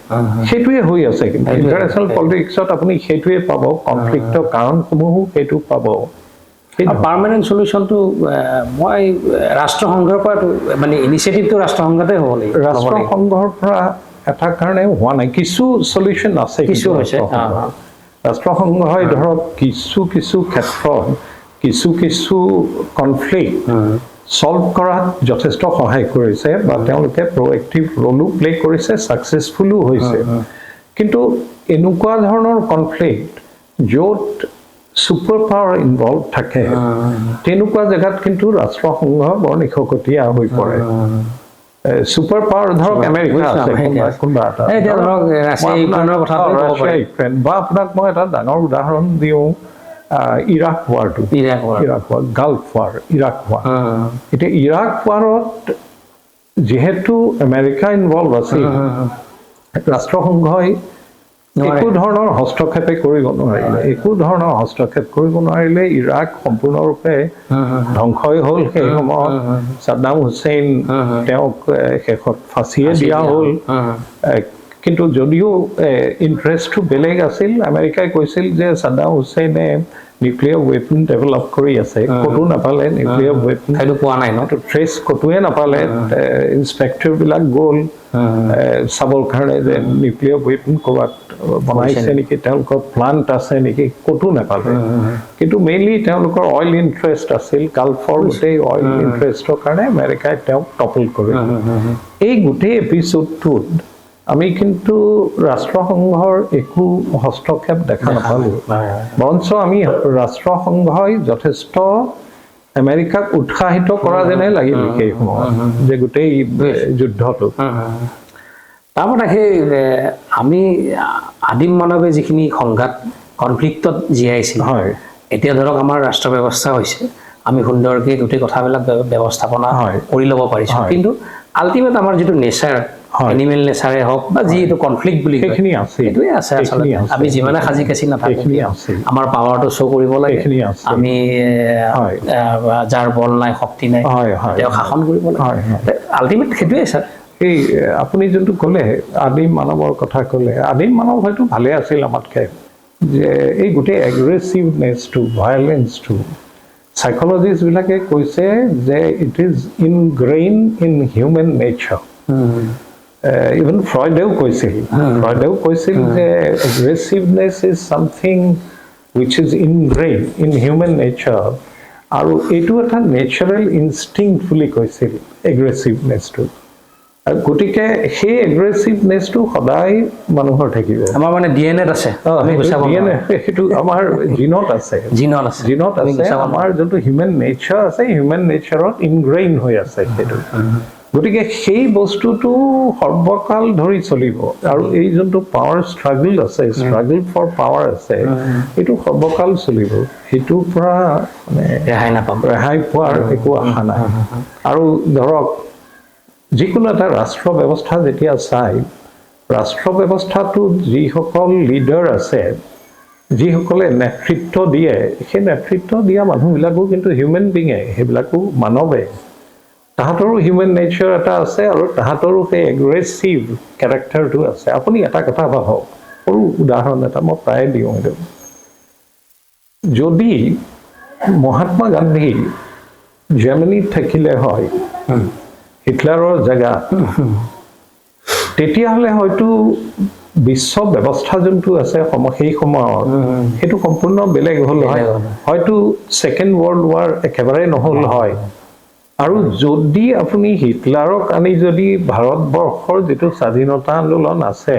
সেইটোৱে হৈ আছে। কিন্তু সেইটোৱে। ইণ্টাৰনেশ্যনেল পলিটিক্সত আপুনি সেইটোৱে পাব, কনফ্লিক্টৰ কাৰণসমূহো সেইটো পাব। সেই পাৰ্মানেণ্ট চলিউশ্যনটো মই ৰাষ্ট্ৰসংঘৰ পৰা মানে ইনিচিয়েটিভটো ৰাষ্ট্ৰসংঘতে হ'ব লাগিব, ল'ব লাগিব। ৰাষ্ট্ৰসংঘৰ পৰা এটা কাৰণে হোৱা নাই, কিছু চলিউশ্যন আছে কিছু কিন্তু হৈছে, ৰাষ্ট্ৰসংঘৰ। ৰাষ্ট্ৰসংঘই ধৰক কিছু কিছু ক্ষেত্ৰত কিছু কিছু কনফ্লিক্ট ছল্ভ কৰাত যথেষ্ট সহায় কৰিছে বা তেওঁলোকে প্ৰএক্টিভ ৰোলো প্লে কৰিছে, ছাকচেছফুলো হৈছে। কিন্তু এনেকুৱা ধৰণৰ কনফ্লিক্ট য'ত ছুপাৰ পাৱাৰ ইনভলভ থাকে, তেনেকুৱা জেগাত কিন্তু ৰাষ্ট্ৰসংঘ বৰ নিশকতীয়া হৈ পৰে। ছুপাৰ পাৱাৰ ধৰক আমেৰিকা বুজিছো, আছে, আমেৰিকা কোনোবা আছে। কোনোবা এটা। এই এতিয়া ধৰক ৰাছিয়া মই ইউক্ৰেইনৰ আপোনাক- কথাটোৱে ক'ব ৰাছিয়া পাৰি। ইউক্ৰেইন বা আপোনাক মই এটা ডাঙৰ উদাহৰণ দিওঁ, ইৰাক ৱাৰটো। Iraq war. Iraq war, Gulf war, Iraq war. এতিয়া ইৰাক ৱাৰত যিহেতু আমেৰিকা ইনভলভ আছিল, ৰাষ্ট্ৰসংঘই নোৱাৰে। একো ধৰণৰ হস্তক্ষেপে কৰিব নোৱাৰিলে, একো ধৰণৰ হস্তক্ষেপ কৰিব নোৱাৰিলে। ইৰাক সম্পূৰ্ণৰূপে ধ্বংসই হ'ল। সেই সময়ত ছাদ্দাম হুছেইন, তেওঁক শেষত ফাঁচিয়ে দিয়া হ'ল। কিন্তু যদিও ইণ্টাৰেষ্টটো বেলেগ আছিল, আমেৰিকাই কৈছিল যে ছাদ্দাম হুছেইনে নিউক্লিয়াৰ ৱেপন ডেভেলপ কৰি আছে। ক'তো নাপালে নিউক্লিয়াৰ ৱেপন। সেইটো পোৱা নাই ন? ট্ৰেচ ক'তোৱে নাপালে। ইনস্পেক্টৰবিলাক গ'ল চাবৰ কাৰণে যে নিউক্লিয়াৰ ৱেপন ক'ৰবাত বনাইছে নেকি, তেওঁলোকৰ প্লান্ট আছে নেকি, ক'তো নাপালে। কিন্তু মেইনলি তেওঁলোকৰ অইল ইণ্টাৰেষ্ট আছিল, গাল্ফৰ গোটেই অইল ইণ্টাৰেষ্টৰ কাৰণে আমেৰিকাই তেওঁক টপল কৰিলে। এই গোটেই এপিছ'ডটোত আমি কিন্তু ৰাষ্ট্ৰসংঘৰ একো হস্তক্ষেপ দেখা নাপালোঁ। বৰঞ্চ আমি ৰাষ্ট্ৰসংঘই যথেষ্ট আমেৰিকাক উৎসাহিত কৰা যেনে লাগিল সেই সময়ত যে গোটেই যুদ্ধটো। তাৰমানে সেই আমি আদিম মানৱে যিখিনি সংঘাত, কনফ্লিক্টত জীয়াইছিল, এতিয়া ধৰক আমাৰ ৰাষ্ট্ৰ ব্যৱস্থা হৈছে, আমি সুন্দৰকৈ গোটেই কথাবিলাক ব্যৱস্থাপনা কৰি ল'ব পাৰিছোঁ। কিন্তু আল্টিমেট আমাৰ যিটো নেচাৰ, এনিমেল নেচাৰে হওক বা যি এইটো কনফ্লিক্ট বুলি কয়, সেইখিনি আছে। সেইটোৱে আছে আচলতে। সেইখিনি আছে। আমি যিমানে সাজি কাচি নাথাকোঁ, সেইখিনি আছে। আমাৰ পাৱাৰটো শ্ব' কৰিব লাগে। সেইখিনি আছে। আমি যাৰ বল নাই, শক্তি নাই, হয় হয় তেওঁক শাসন কৰিব লাগে। হয় হয় আল্টিমেট সেইটোৱে ছাৰ। এই আপুনি যোনটো ক'লে, আদিম মানৱৰ কথা ক'লে, আদিম মানৱ হয়তো ভালে আছিল আমাতকৈ, যে এই গোটেই এগ্ৰেছিভনেছটো, ভায়লেঞ্চটো, চাইকলজিষ্টবিলাকে কৈছে যে it is ingrained in human nature। Even ফ্ৰইডেও কৈছিল যে aggressiveness is something which is ingrained in human nature আৰু এইটো এটা নেচাৰেল ইনষ্টিংক্ট বুলি কৈছিল এগ্ৰেছিভনেছটো। আৰু গতিকে সেই এগ্ৰেছিভনেছটো সদায় মানুহৰ থাকিব। আমাৰ মানে ডি এন এত আছে, আমি সেইটো গুচাব DNA, নোৱাৰোঁ। সেইটো আমাৰ জিনত আছে। জিনত আছে। জিনত আমি আছে। গুচাব আমাৰ যোনটো হিউমেন নেচাৰ আছে, হিউমেন নেচাৰত ইনগ্ৰেইন হৈ আছে সেইটো। গতিকে সেই বস্তুটো সৰ্বকাল ধৰি চলিব আৰু এই যোনটো পাৱাৰ ষ্ট্ৰাগল আছে, ষ্ট্ৰাগল ফৰ পাৱাৰ আছে, এইটো সৰ্বকাল চলিব। সেইটোৰ পৰা মানে ৰেহাই নাপাম। ৰেহাই পোৱাৰ একো আশা নাই। আৰু ধৰক যিকোনো এটা ৰাষ্ট্ৰ ব্যৱস্থা যেতিয়া চাই, ৰাষ্ট্ৰ ব্যৱস্থাটোত যিসকল লিডাৰ আছে, যিসকলে নেতৃত্ব দিয়ে, সেই নেতৃত্ব দিয়া মানুহবিলাকো কিন্তু হিউমেন বিঙে, সেইবিলাকো মানৱে। তাহাঁতৰো হিউমেন নেচাৰ এটা আছে আৰু তাহাঁতৰো সেই এগ্ৰেছিভ কেৰেক্টাৰটো আছে। আপুনি এটা কথা ভাবক, সৰু উদাহৰণ এটা মই প্ৰায়ে দিওঁ এইটো। যদি মহাত্মা গান্ধী জাৰ্মানীত থাকিলে হয় হিটলাৰৰ জেগাত, তেতিয়াহ'লে হয়তো বিশ্ব ব্যৱস্থা যোনটো আছে সেই সময়ৰ, সেইটো সম্পূৰ্ণ বেলেগ হ'ল হয়। বেলেগ হ'ল হয়। হয়তো ছেকেণ্ড ৱৰ্ল্ড ৱাৰ একেবাৰে নহ'ল হয়। আৰু যদি আপুনি হিটলাৰক আনি যদি ভাৰতবৰ্ষৰ যিটো স্বাধীনতা আন্দোলন আছে,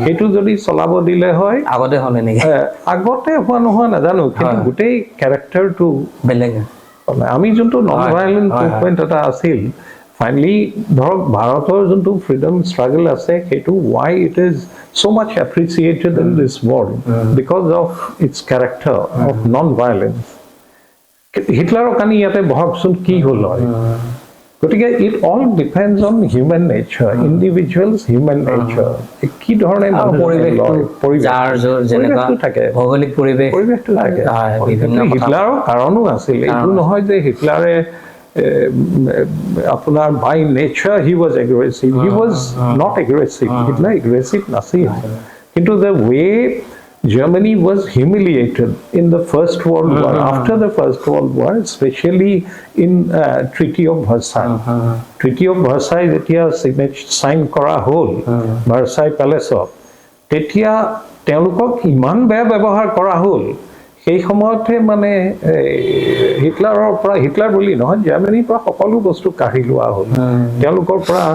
সেইটো যদি চলাব দিলে হয়, আগতে হ'লে নেকি? আগতে হোৱা নোহোৱা নাজানো, কিন্তু গোটেই কেৰেক্টাৰটো বেলেগ। আমি যোনটো নন ভাইলেণ্ট মুভমেণ্ট এটা আছিল, ফাইনেলি ধৰক ভাৰতৰ যোনটো ফ্ৰীডম ষ্ট্ৰাগল আছে, সেইটো why it is so much appreciated in this world, because of its character of non violence. হিটলাৰক আনি ইয়াতে বহাকচোন, কি হ'ল হয়? গতিকে it all depends on human nature, individuals, human nature, কি ধৰণে আৰু মানুহে পৰিৱেশটো লয়, পৰিৱেশ। যাৰ য'ৰ যেনেকুৱা পৰিৱেশটো থাকে। ভৌগোলিক পৰিৱেশ। পৰিৱেশটো থাকে। হয়, বিভিন্ন কথা। হিটলাৰৰ কাৰণো আছিল। এইটো নহয় যে হিটলাৰে আপোনাৰ by nature he was aggressive. He was not aggressive. Hitler aggressive নাছিল, কিন্তু the way Germany was humiliated in the First World War, after the First World War, especially in Treaty of Versailles. Treaty of Versailles যেতিয়া sign কৰা হ'ল Versailles পেলেচত, তেতিয়া তেওঁলোকক ইমান বেয়া ব্যৱহাৰ কৰা হ'ল। সেই সময়তহে মানে এই, হিটলাৰৰ পৰা, হিটলাৰ বুলি নহয়, জাৰ্মানীৰ পৰা সকলো বস্তু কাঢ়ি লোৱা হ'ল। তেওঁলোকৰ পৰা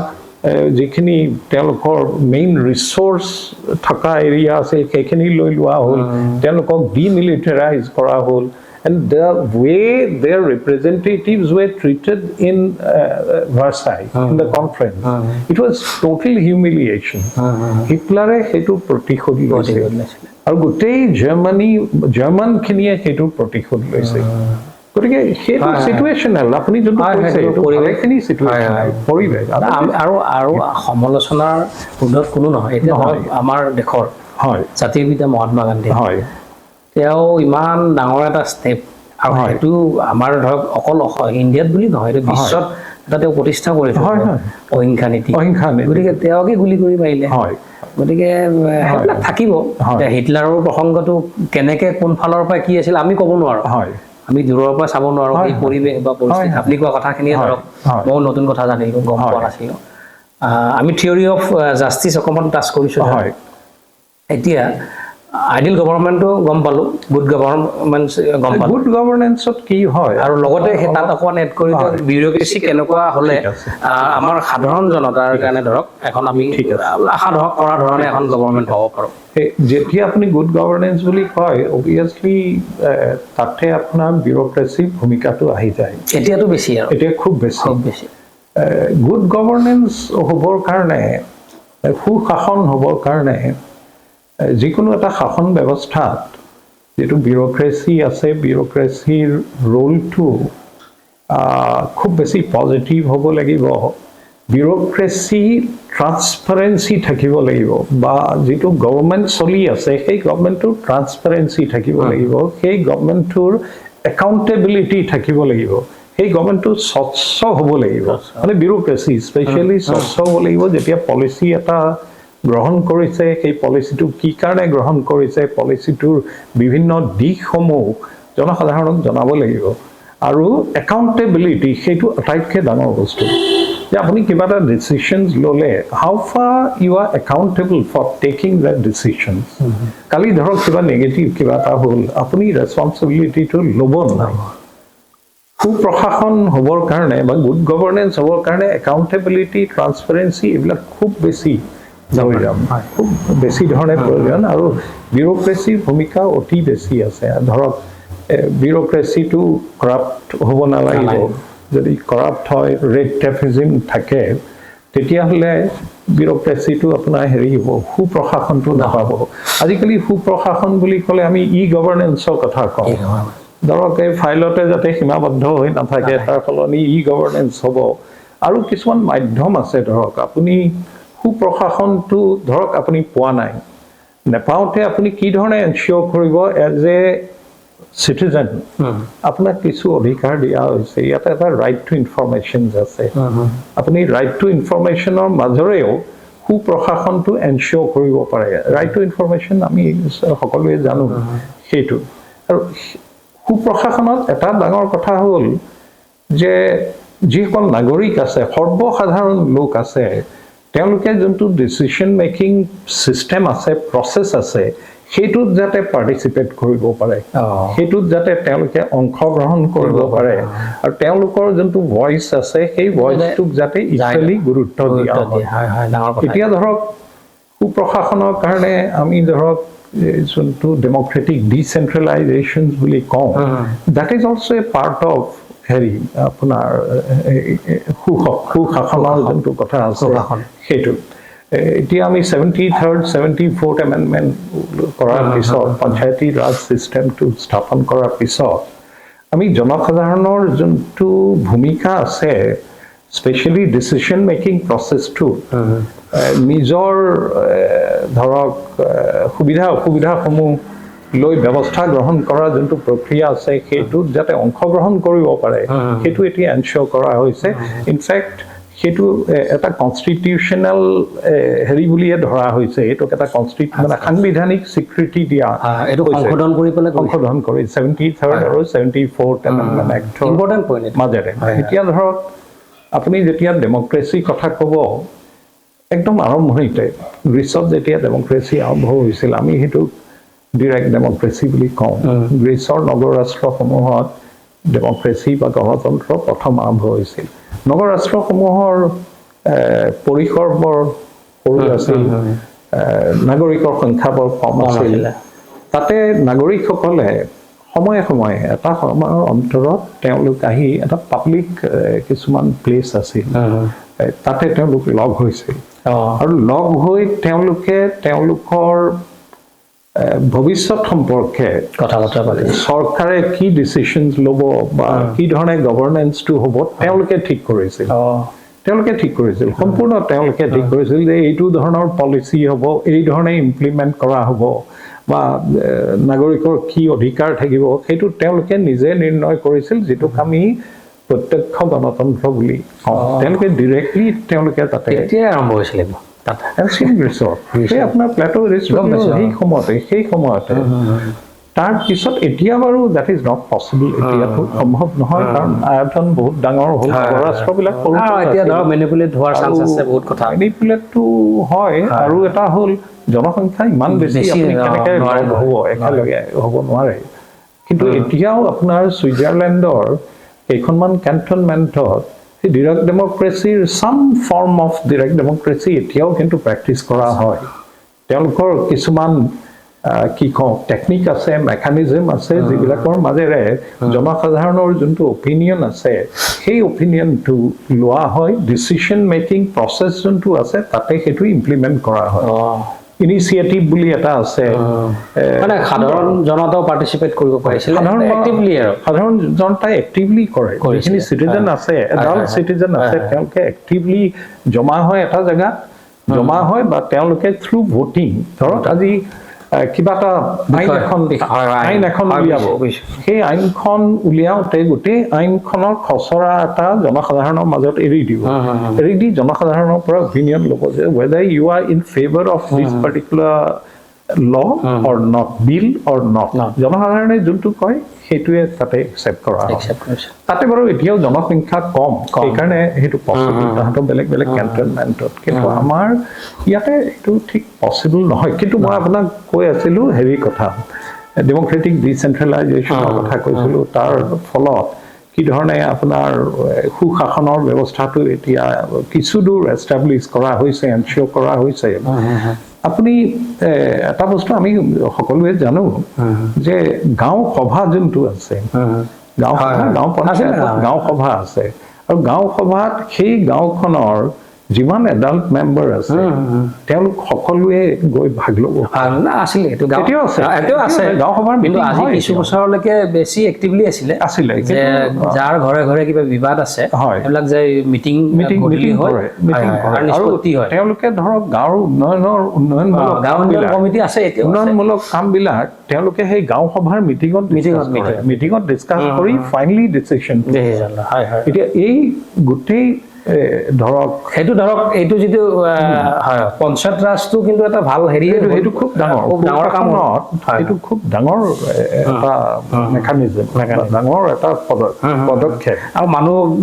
যিখিনি তেওঁলোকৰ মেইন ৰিচ'ৰ্চ থকা এৰিয়া আছিল, সেইখিনি লৈ লোৱা হ'ল। তেওঁলোকক ডিমিলিটাৰাইজ কৰা হ'ল, and the way their representatives were treated in Versailles, in the conference, it was total humiliation. হিটলাৰে সেইটো প্ৰতিশোধ লৈছে। প্ৰতিশোধ লৈছিলে। আৰু গোটেই জাৰ্মানী, জাৰ্মানখিনিয়ে সেইটো প্ৰতিশোধ লৈছে। গতিকে সেইটো হয়, হয়। চিটুৱেশ্যনেল, আপুনি যোনটো কৈছে, সেইটো সেইটো পৰিৱেশ। ভালেখিনি চিটুৱেশ্যনেল পৰিৱেশ। আৰু আৰু সমালোচনাৰ ঊৰ্ধত কোনো নহয়। এতিয়া নহয়। ধৰক আমাৰ দেশৰ জাতিৰ পিতা মহাত্মা গান্ধী, তেওঁ ইমান ডাঙৰ এটা ষ্টেপ আৰু সেইটো আমাৰ ধৰক অকল ইণ্ডিয়াত বুলি নহয়, এইটো বিশ্বত এটা তেওঁ প্ৰতিষ্ঠা কৰি থৈ হয়, গ'ল। হয়। অহিংসা নীতি। অহিংসা নীতি। গতিকে তেওঁকে গুলি কৰি মাৰিলে। গতিকে সেইবিলাক থাকিব। এতিয়া হিটলাৰৰ প্ৰসংগটো কেনেকে কোন ফালৰ পৰা কি আছিল আমি ক'ব নোৱাৰো। আমি দূৰৰ পৰা চাব নোৱাৰো সেই পৰিৱেশ বা পৰিস্থিতি। আপুনি কোৱা কথাখিনিয়ে ধৰক ময়ো নতুন কথা জানিলো, গম পোৱা নাছিলো। আমি থিয়ৰী অফ জাষ্টিছ অকণমান টাচ কৰিছোঁ। এতিয়া আইডিয়েল গভৰ্ণমেণ্টটো গম পালোঁ, গুড গভৰ্ণমেণ্ট গম পালোঁ। গুড গভৰ্ণেন্সত কি হয়? আৰু লগতে সেই তাত অকণমান এড কৰি দিয়ক, বিউৰ'ক্ৰেচি কেনেকুৱা হ'লে ঠিক আছে। আমাৰ সাধাৰণ জনতাৰ কাৰণে ধৰক এখন আমি ঠিক আছে। আশা ধৰক কৰা ধৰণে এখন গভৰ্ণমেণ্ট পাব পাৰোঁ। এই যেতিয়া আপুনি গুড গভৰ্ণেন্স বুলি কয়, অভিয়াছলি তাতে আপোনাৰ বিউৰ'ক্ৰেচিৰ ভূমিকাটো আহি যায়। এতিয়াতো বেছি আৰু এতিয়া খুব বেছি। খুব বেছি। গুড গভৰ্ণেন্স হ'বৰ কাৰণে, সুশাসন হ'বৰ কাৰণে, যিকোনো এটা শাসন ব্যৱস্থাত যিটো বিউৰ'ক্ৰেচি আছে, বিউৰ'ক্ৰেচিৰ ৰোলটো খুব বেছি পজিটিভ হ'ব লাগিব। বিউৰ'ক্ৰেচি ট্ৰান্সপাৰেঞ্চি থাকিব লাগিব, বা যিটো গভৰ্ণমেণ্ট চলি আছে, সেই গভৰ্ণমেণ্টটোৰ ট্ৰান্সপাৰেঞ্চি থাকিব লাগিব, সেই গভৰ্ণমেণ্টটোৰ একাউণ্টেবিলিটি থাকিব লাগিব, সেই গভৰ্ণমেণ্টটো স্বচ্ছ হ'ব লাগিব। মানে বিউৰ'ক্ৰেচি স্পেচিয়েলি স্বচ্ছ হ'ব লাগিব। যেতিয়া পলিচি এটা গ্ৰহণ কৰিছে, সেই পলিচিটো কি কাৰণে গ্ৰহণ কৰিছে, পলিচিটোৰ বিভিন্ন দিশসমূহ জনসাধাৰণক জনাব লাগিব। আৰু একাউণ্টেবিলিটি, সেইটো আটাইতকৈ ডাঙৰ বস্তু যে আপুনি কিবা এটা ডিচিশ্যনছ ল'লে, how far you are accountable for taking that decisions. কালি ধৰক কিবা নিগেটিভ কিবা এটা হ'ল, আপুনি ৰেচপনচিবিলিটিটো ল'ব নাই? সুপ্ৰশাসন হ'বৰ কাৰণে বা গুড গভৰ্ণেন্স হ'বৰ কাৰণে একাউণ্টেবিলিটি, ট্ৰান্সপাৰেঞ্চি, এইবিলাক খুব বেছি প্ৰয়োজন, খুব বেছি ধৰণে প্ৰয়োজন। আৰু বিউৰ'ক্ৰেচিৰ ভূমিকা অতি বেছি আছে। ধৰক বিউৰ'ক্ৰেচিটো কৰাপ্ট হ'ব নালাগিব। নালাগিব। যদি কৰাপ্ট হয়, ৰেড টেপিজিম থাকে, তেতিয়াহ'লে বিউৰ'ক্ৰেচিটো আপোনাৰ হেৰি হ'ব, সুপ্ৰশাসনটো নাপাব। আজিকালি সুপ্ৰশাসন বুলি ক'লে আমি ই গভৰ্ণেন্সৰ কথা কওঁ। ধৰক এই ফাইলতে যাতে সীমাবদ্ধ হৈ নাথাকে, তাৰ সলনি ই গভৰ্ণেন্স হ'ব। আৰু কিছুমান মাধ্যম আছে। ধৰক আপুনি সুপ্ৰশাসনটো ধৰক আপুনি পোৱা নাই, নেপাওঁতে আপুনি কি ধৰণে এনচিয়'ৰ কৰিব এজ এ চিটিজেন? আপোনাক কিছু অধিকাৰ দিয়া হৈছে। ইয়াতে এটা ৰাইট টু ইনফৰমেশ্যন আছে। আপুনি ৰাইট টু ইনফৰমেশ্যনৰ মাজৰেও সুপ্ৰশাসনটো এনচিয়'ৰ কৰিব পাৰে। ৰাইট টু ইনফৰমেশ্যন আমি সকলোৱে জানো সেইটো। আৰু সুপ্ৰশাসনত এটা ডাঙৰ কথা হ'ল যে যিসকল নাগৰিক আছে, সৰ্বসাধাৰণ লোক আছে, তেওঁলোকে যোনটো ডিচিশ্যন মেকিং ছিষ্টেম আছে, প্ৰচেছ আছে, সেইটোত যাতে পাৰ্টিচিপেট কৰিব পাৰে, সেইটোত যাতে তেওঁলোকে অংশগ্ৰহণ কৰিব পাৰে আৰু তেওঁলোকৰ যোনটো ভইচ আছে, সেই ভইচটোক যাতে ইকুৱেলি গুৰুত্ব দিয়া গুৰুত্ব হয়। দিয়ে, হয় হয় ডাঙৰ কথা। এতিয়া ধৰক সুপ্ৰশাসনৰ কাৰণে আমি ধৰক এই যোনটো ডেম'ক্ৰেটিক ডিচেন্ট্ৰেলাইজেশ্যন বুলি কওঁ, that is also a part of হেৰি আপোনাৰ এই সুশাসনৰ যোনটো কথা আছে, সুশাসন। সেইটো এতিয়া আমি 73rd, 74th amendment কৰাৰ পিছত, পঞ্চায়তী ৰাজ ছিষ্টেমটো স্থাপন কৰাৰ পিছত আমি জনসাধাৰণৰ যোনটো ভূমিকা আছে, স্পেচিয়েলি ডিচিশ্যন মেকিং প্ৰচেছটো, নিজৰ ধৰক সুবিধা অসুবিধাসমূহ লৈ ব্যৱস্থা গ্ৰহণ কৰা যোনটো প্ৰক্ৰিয়া আছে, সেইটোত যাতে অংশগ্ৰহণ কৰিব পাৰে, সেইটো এতিয়া এনচিয়ৰ কৰা হৈছে। ইনফেক্ট সেইটো এটা কনষ্টিটিউশ্যনেল হেৰি বুলিয়ে ধৰা হৈছে। এইটোক এটা মানে সাংবিধানিক স্বীকৃতি দিয়া এইটো হৈছে। সংশোধন কৰি পেলাই কৰিছে। সংশোধন কৰি 73rd আৰু 74th amendment actor important point এইটো। মাজেৰে। হয়, হয়। এতিয়া ধৰক আপুনি যেতিয়া ডেম'ক্ৰেচিৰ কথা ক'ব, একদম আৰম্ভণিতে গ্ৰীচত যেতিয়া ডেম'ক্ৰেচি আৰম্ভ হৈছিল, আমি সেইটোক ডিৰেক্ট ডেম'ক্ৰেচি বুলি কওঁ। গ্ৰীচৰ নগৰ ৰাষ্ট্ৰসমূহত ডেম'ক্ৰেচি বা গণতন্ত্ৰ প্ৰথম আৰম্ভ হৈছিল। নগৰ ৰাষ্ট্ৰসমূহৰ পৰিসৰ বৰ সৰু আছিল, নাগৰিকৰ সংখ্যা বৰ কম কম আছিল। আছিলে। তাতে নাগৰিকসকলে সময়ে সময়ে এটা সময়ৰ অন্তৰত তেওঁলোক আহি এটা পাব্লিক কিছুমান প্লেচ আছিল, তাতে তেওঁলোক লগ হৈছিল আৰু লগ হৈ তেওঁলোকে তেওঁলোকৰ ভৱিষ্যত সম্পৰ্কে কথা বতৰা পাতি চৰকাৰে কি ডিচিশ্যন ল'ব বা কি ধৰণে গভৰ্ণেন্সটো হ'ব, তেওঁলোকে ঠিক কৰিছিল। তেওঁলোকে ঠিক কৰিছিল, সম্পূৰ্ণ তেওঁলোকে ঠিক কৰিছিল যে এইটো ধৰণৰ পলিচি হ'ব, এই ধৰণে ইমপ্লিমেণ্ট কৰা হ'ব বা নাগৰিকৰ কি অধিকাৰ থাকিব, সেইটো তেওঁলোকে নিজে নিৰ্ণয় কৰিছিল, যিটোক আমি প্ৰত্যক্ষ গণতন্ত্ৰ বুলি কওঁ। তেওঁলোকে ডিৰেক্টলি তেওঁলোকে তাতে কেতিয়াই আৰম্ভ হৈছিল এইবোৰ তাত? এনচিয়েণ্ট গ্ৰীচত, সেই আপোনাৰ প্লেটো, গম পাইছো, সেই সময়তে। তাৰপিছত এতিয়া বাৰু that is not possible, এতিয়াতো সম্ভৱ নহয়, কাৰণ আয়তন বহুত ডাঙৰ হ'ল, ৰাষ্ট্ৰবিলাক সৰু। এতিয়া ধৰক মেনিপুলেট হোৱাৰ চান্স আছে, বহুত কথা। মেনিপুলেটটো হয় আৰু এটা হ'ল জনসংখ্যা ইমান বেছি, বেছি, আপুনি কেনেকে নোৱাৰে, লগ হ'ব, একেলগে হ'ব নোৱাৰে। কিন্তু এতিয়াও আপোনাৰ ছুইজাৰলেণ্ডৰ কেইখনমান কেণ্টনমেণ্টত সেই direct ডেম'ক্ৰেচিৰ, some form of direct democracy এতিয়াও কিন্তু প্ৰেক্টিচ কৰা হয়। তেওঁলোকৰ কিছুমান কি কওঁ, টেকনিক আছে, মেকানিজম আছে, যিবিলাকৰ মাজেৰে জনসাধাৰণৰ যোনটো অপিনিয়ন আছে, সেই অপিনিয়নটো লোৱা হয়, ডিচিশ্যন মেকিং প্ৰচেছ যোনটো আছে তাতে সেইটো ইমপ্লিমেণ্ট কৰা হয়। ইনিচিয়েটিভ বুলি এটা আছে। মানে সাধাৰণ জনতাও পাৰ্টিচিপেট কৰিব পাৰিছিল সাধাৰণ এক্টিভলি আৰু সাধাৰণ জনতাই এক্টিভলি কৰে। কৰিছিলে। যিখিনি চিটিজেন আছে, এডাল্ট চিটিজেন আছে, তেওঁলোকে এক্টিভলি জমা হয়, এটা জেগাত জমা হয় বা তেওঁলোকে থ্ৰু ভোটিং, ধৰক আজি কিবা এটা আইন এখন আইন এখন উলিয়াব, সেই আইনখন উলিয়াওঁতে গোটেই আইনখনৰ খচৰা এটা জনসাধাৰণৰ মাজত এৰি দিব, এৰি দি জনসাধাৰণৰ পৰা অপিনিয়ন ল'ব যে whether you are in favour of this particular law or not, bill or not. জনসাধাৰণে যোনটো কয়, সেইটোৱে তাতে একচেপ্ট কৰা হয়। একচেপ্ট কৰিছে। তাতে বাৰু এতিয়াও জনসংখ্যা কম, সেইকাৰণে সেইটো পচিবল তাহাঁতৰ বেলেগ বেলেগ কেণ্টনমেণ্টত। কিন্তু আমাৰ ইয়াতে এইটো ঠিক পচিবল নহয়। কিন্তু মই আপোনাক কৈ আছিলোঁ হেৰি কথা, ডেম'ক্ৰেটিক ডিচেন্ট্ৰেলাইজেশ্যনৰ কথা কৈছিলোঁ। তাৰ ফলত কি ধৰণে আপোনাৰ সুশাসনৰ ব্যৱস্থাটো এতিয়া কিছু দূৰ এষ্টাব্লিছ কৰা হৈছে, এনচিয়ৰ কৰা হৈছে। আপুনি এটা বস্তু আমি সকলোৱে জানো যে গাঁও সভা যোনটো আছে, গাঁও সভা, গাঁও পঞ্চায়তত গাঁও সভা আছে আৰু গাঁও সভাত সেই গাঁওখনৰ যিমান এডাল্ট মেম্বাৰ আছে, তেওঁলোক সকলোৱে গৈ ভাগ ল'ব। না, আছিলে এইটো গাঁও এতিয়াও আছে। এতিয়াও আছে। গাঁও সভাৰ কিন্তু meeting আজি হয় কিছু এতিয়াও। বছৰলৈকে বেছি এক্টিভলি আছিলে আছিলে, যে কিন্তু যাৰ ঘৰে ঘৰে কিবা বিবাদ আছে, সেইবিলাক যে মিটিং মিটিং গধূলি মিটিং হয়, কৰে, মিটিং হয়, কৰে আৰু আৰু নিষ্পত্তি হয়। তেওঁলোকে ধৰক গাঁৱৰ উন্নয়নমূলক গাঁও উন্নয়ন কামবিলাক কমিটি আছে, এতিয়াও আছে। উন্নয়নমূলক কামবিলাক তেওঁলোকে সেই গাঁও সভাৰ মিটিঙত মিটিঙত, ডিছকাছ কৰে, মিটিঙত ডিছকাছ কৰি ফাইনেলি ডিচিশ্যন। Decision লয়। হয় হয় এতিয়া এই গোটেই ধৰক সেইটো ধৰক এইটো যিটো হয়, পঞ্চায়ত ৰাজটো কিন্তু এটা ভাল হেৰি। সেইটো খুব ডাঙৰ, খুব ডাঙৰ কাম হ'ল। সেইটো খুব ডাঙৰ এটা মেকানিজম, ডাঙৰ এটা পদক্ষেপ। আৰু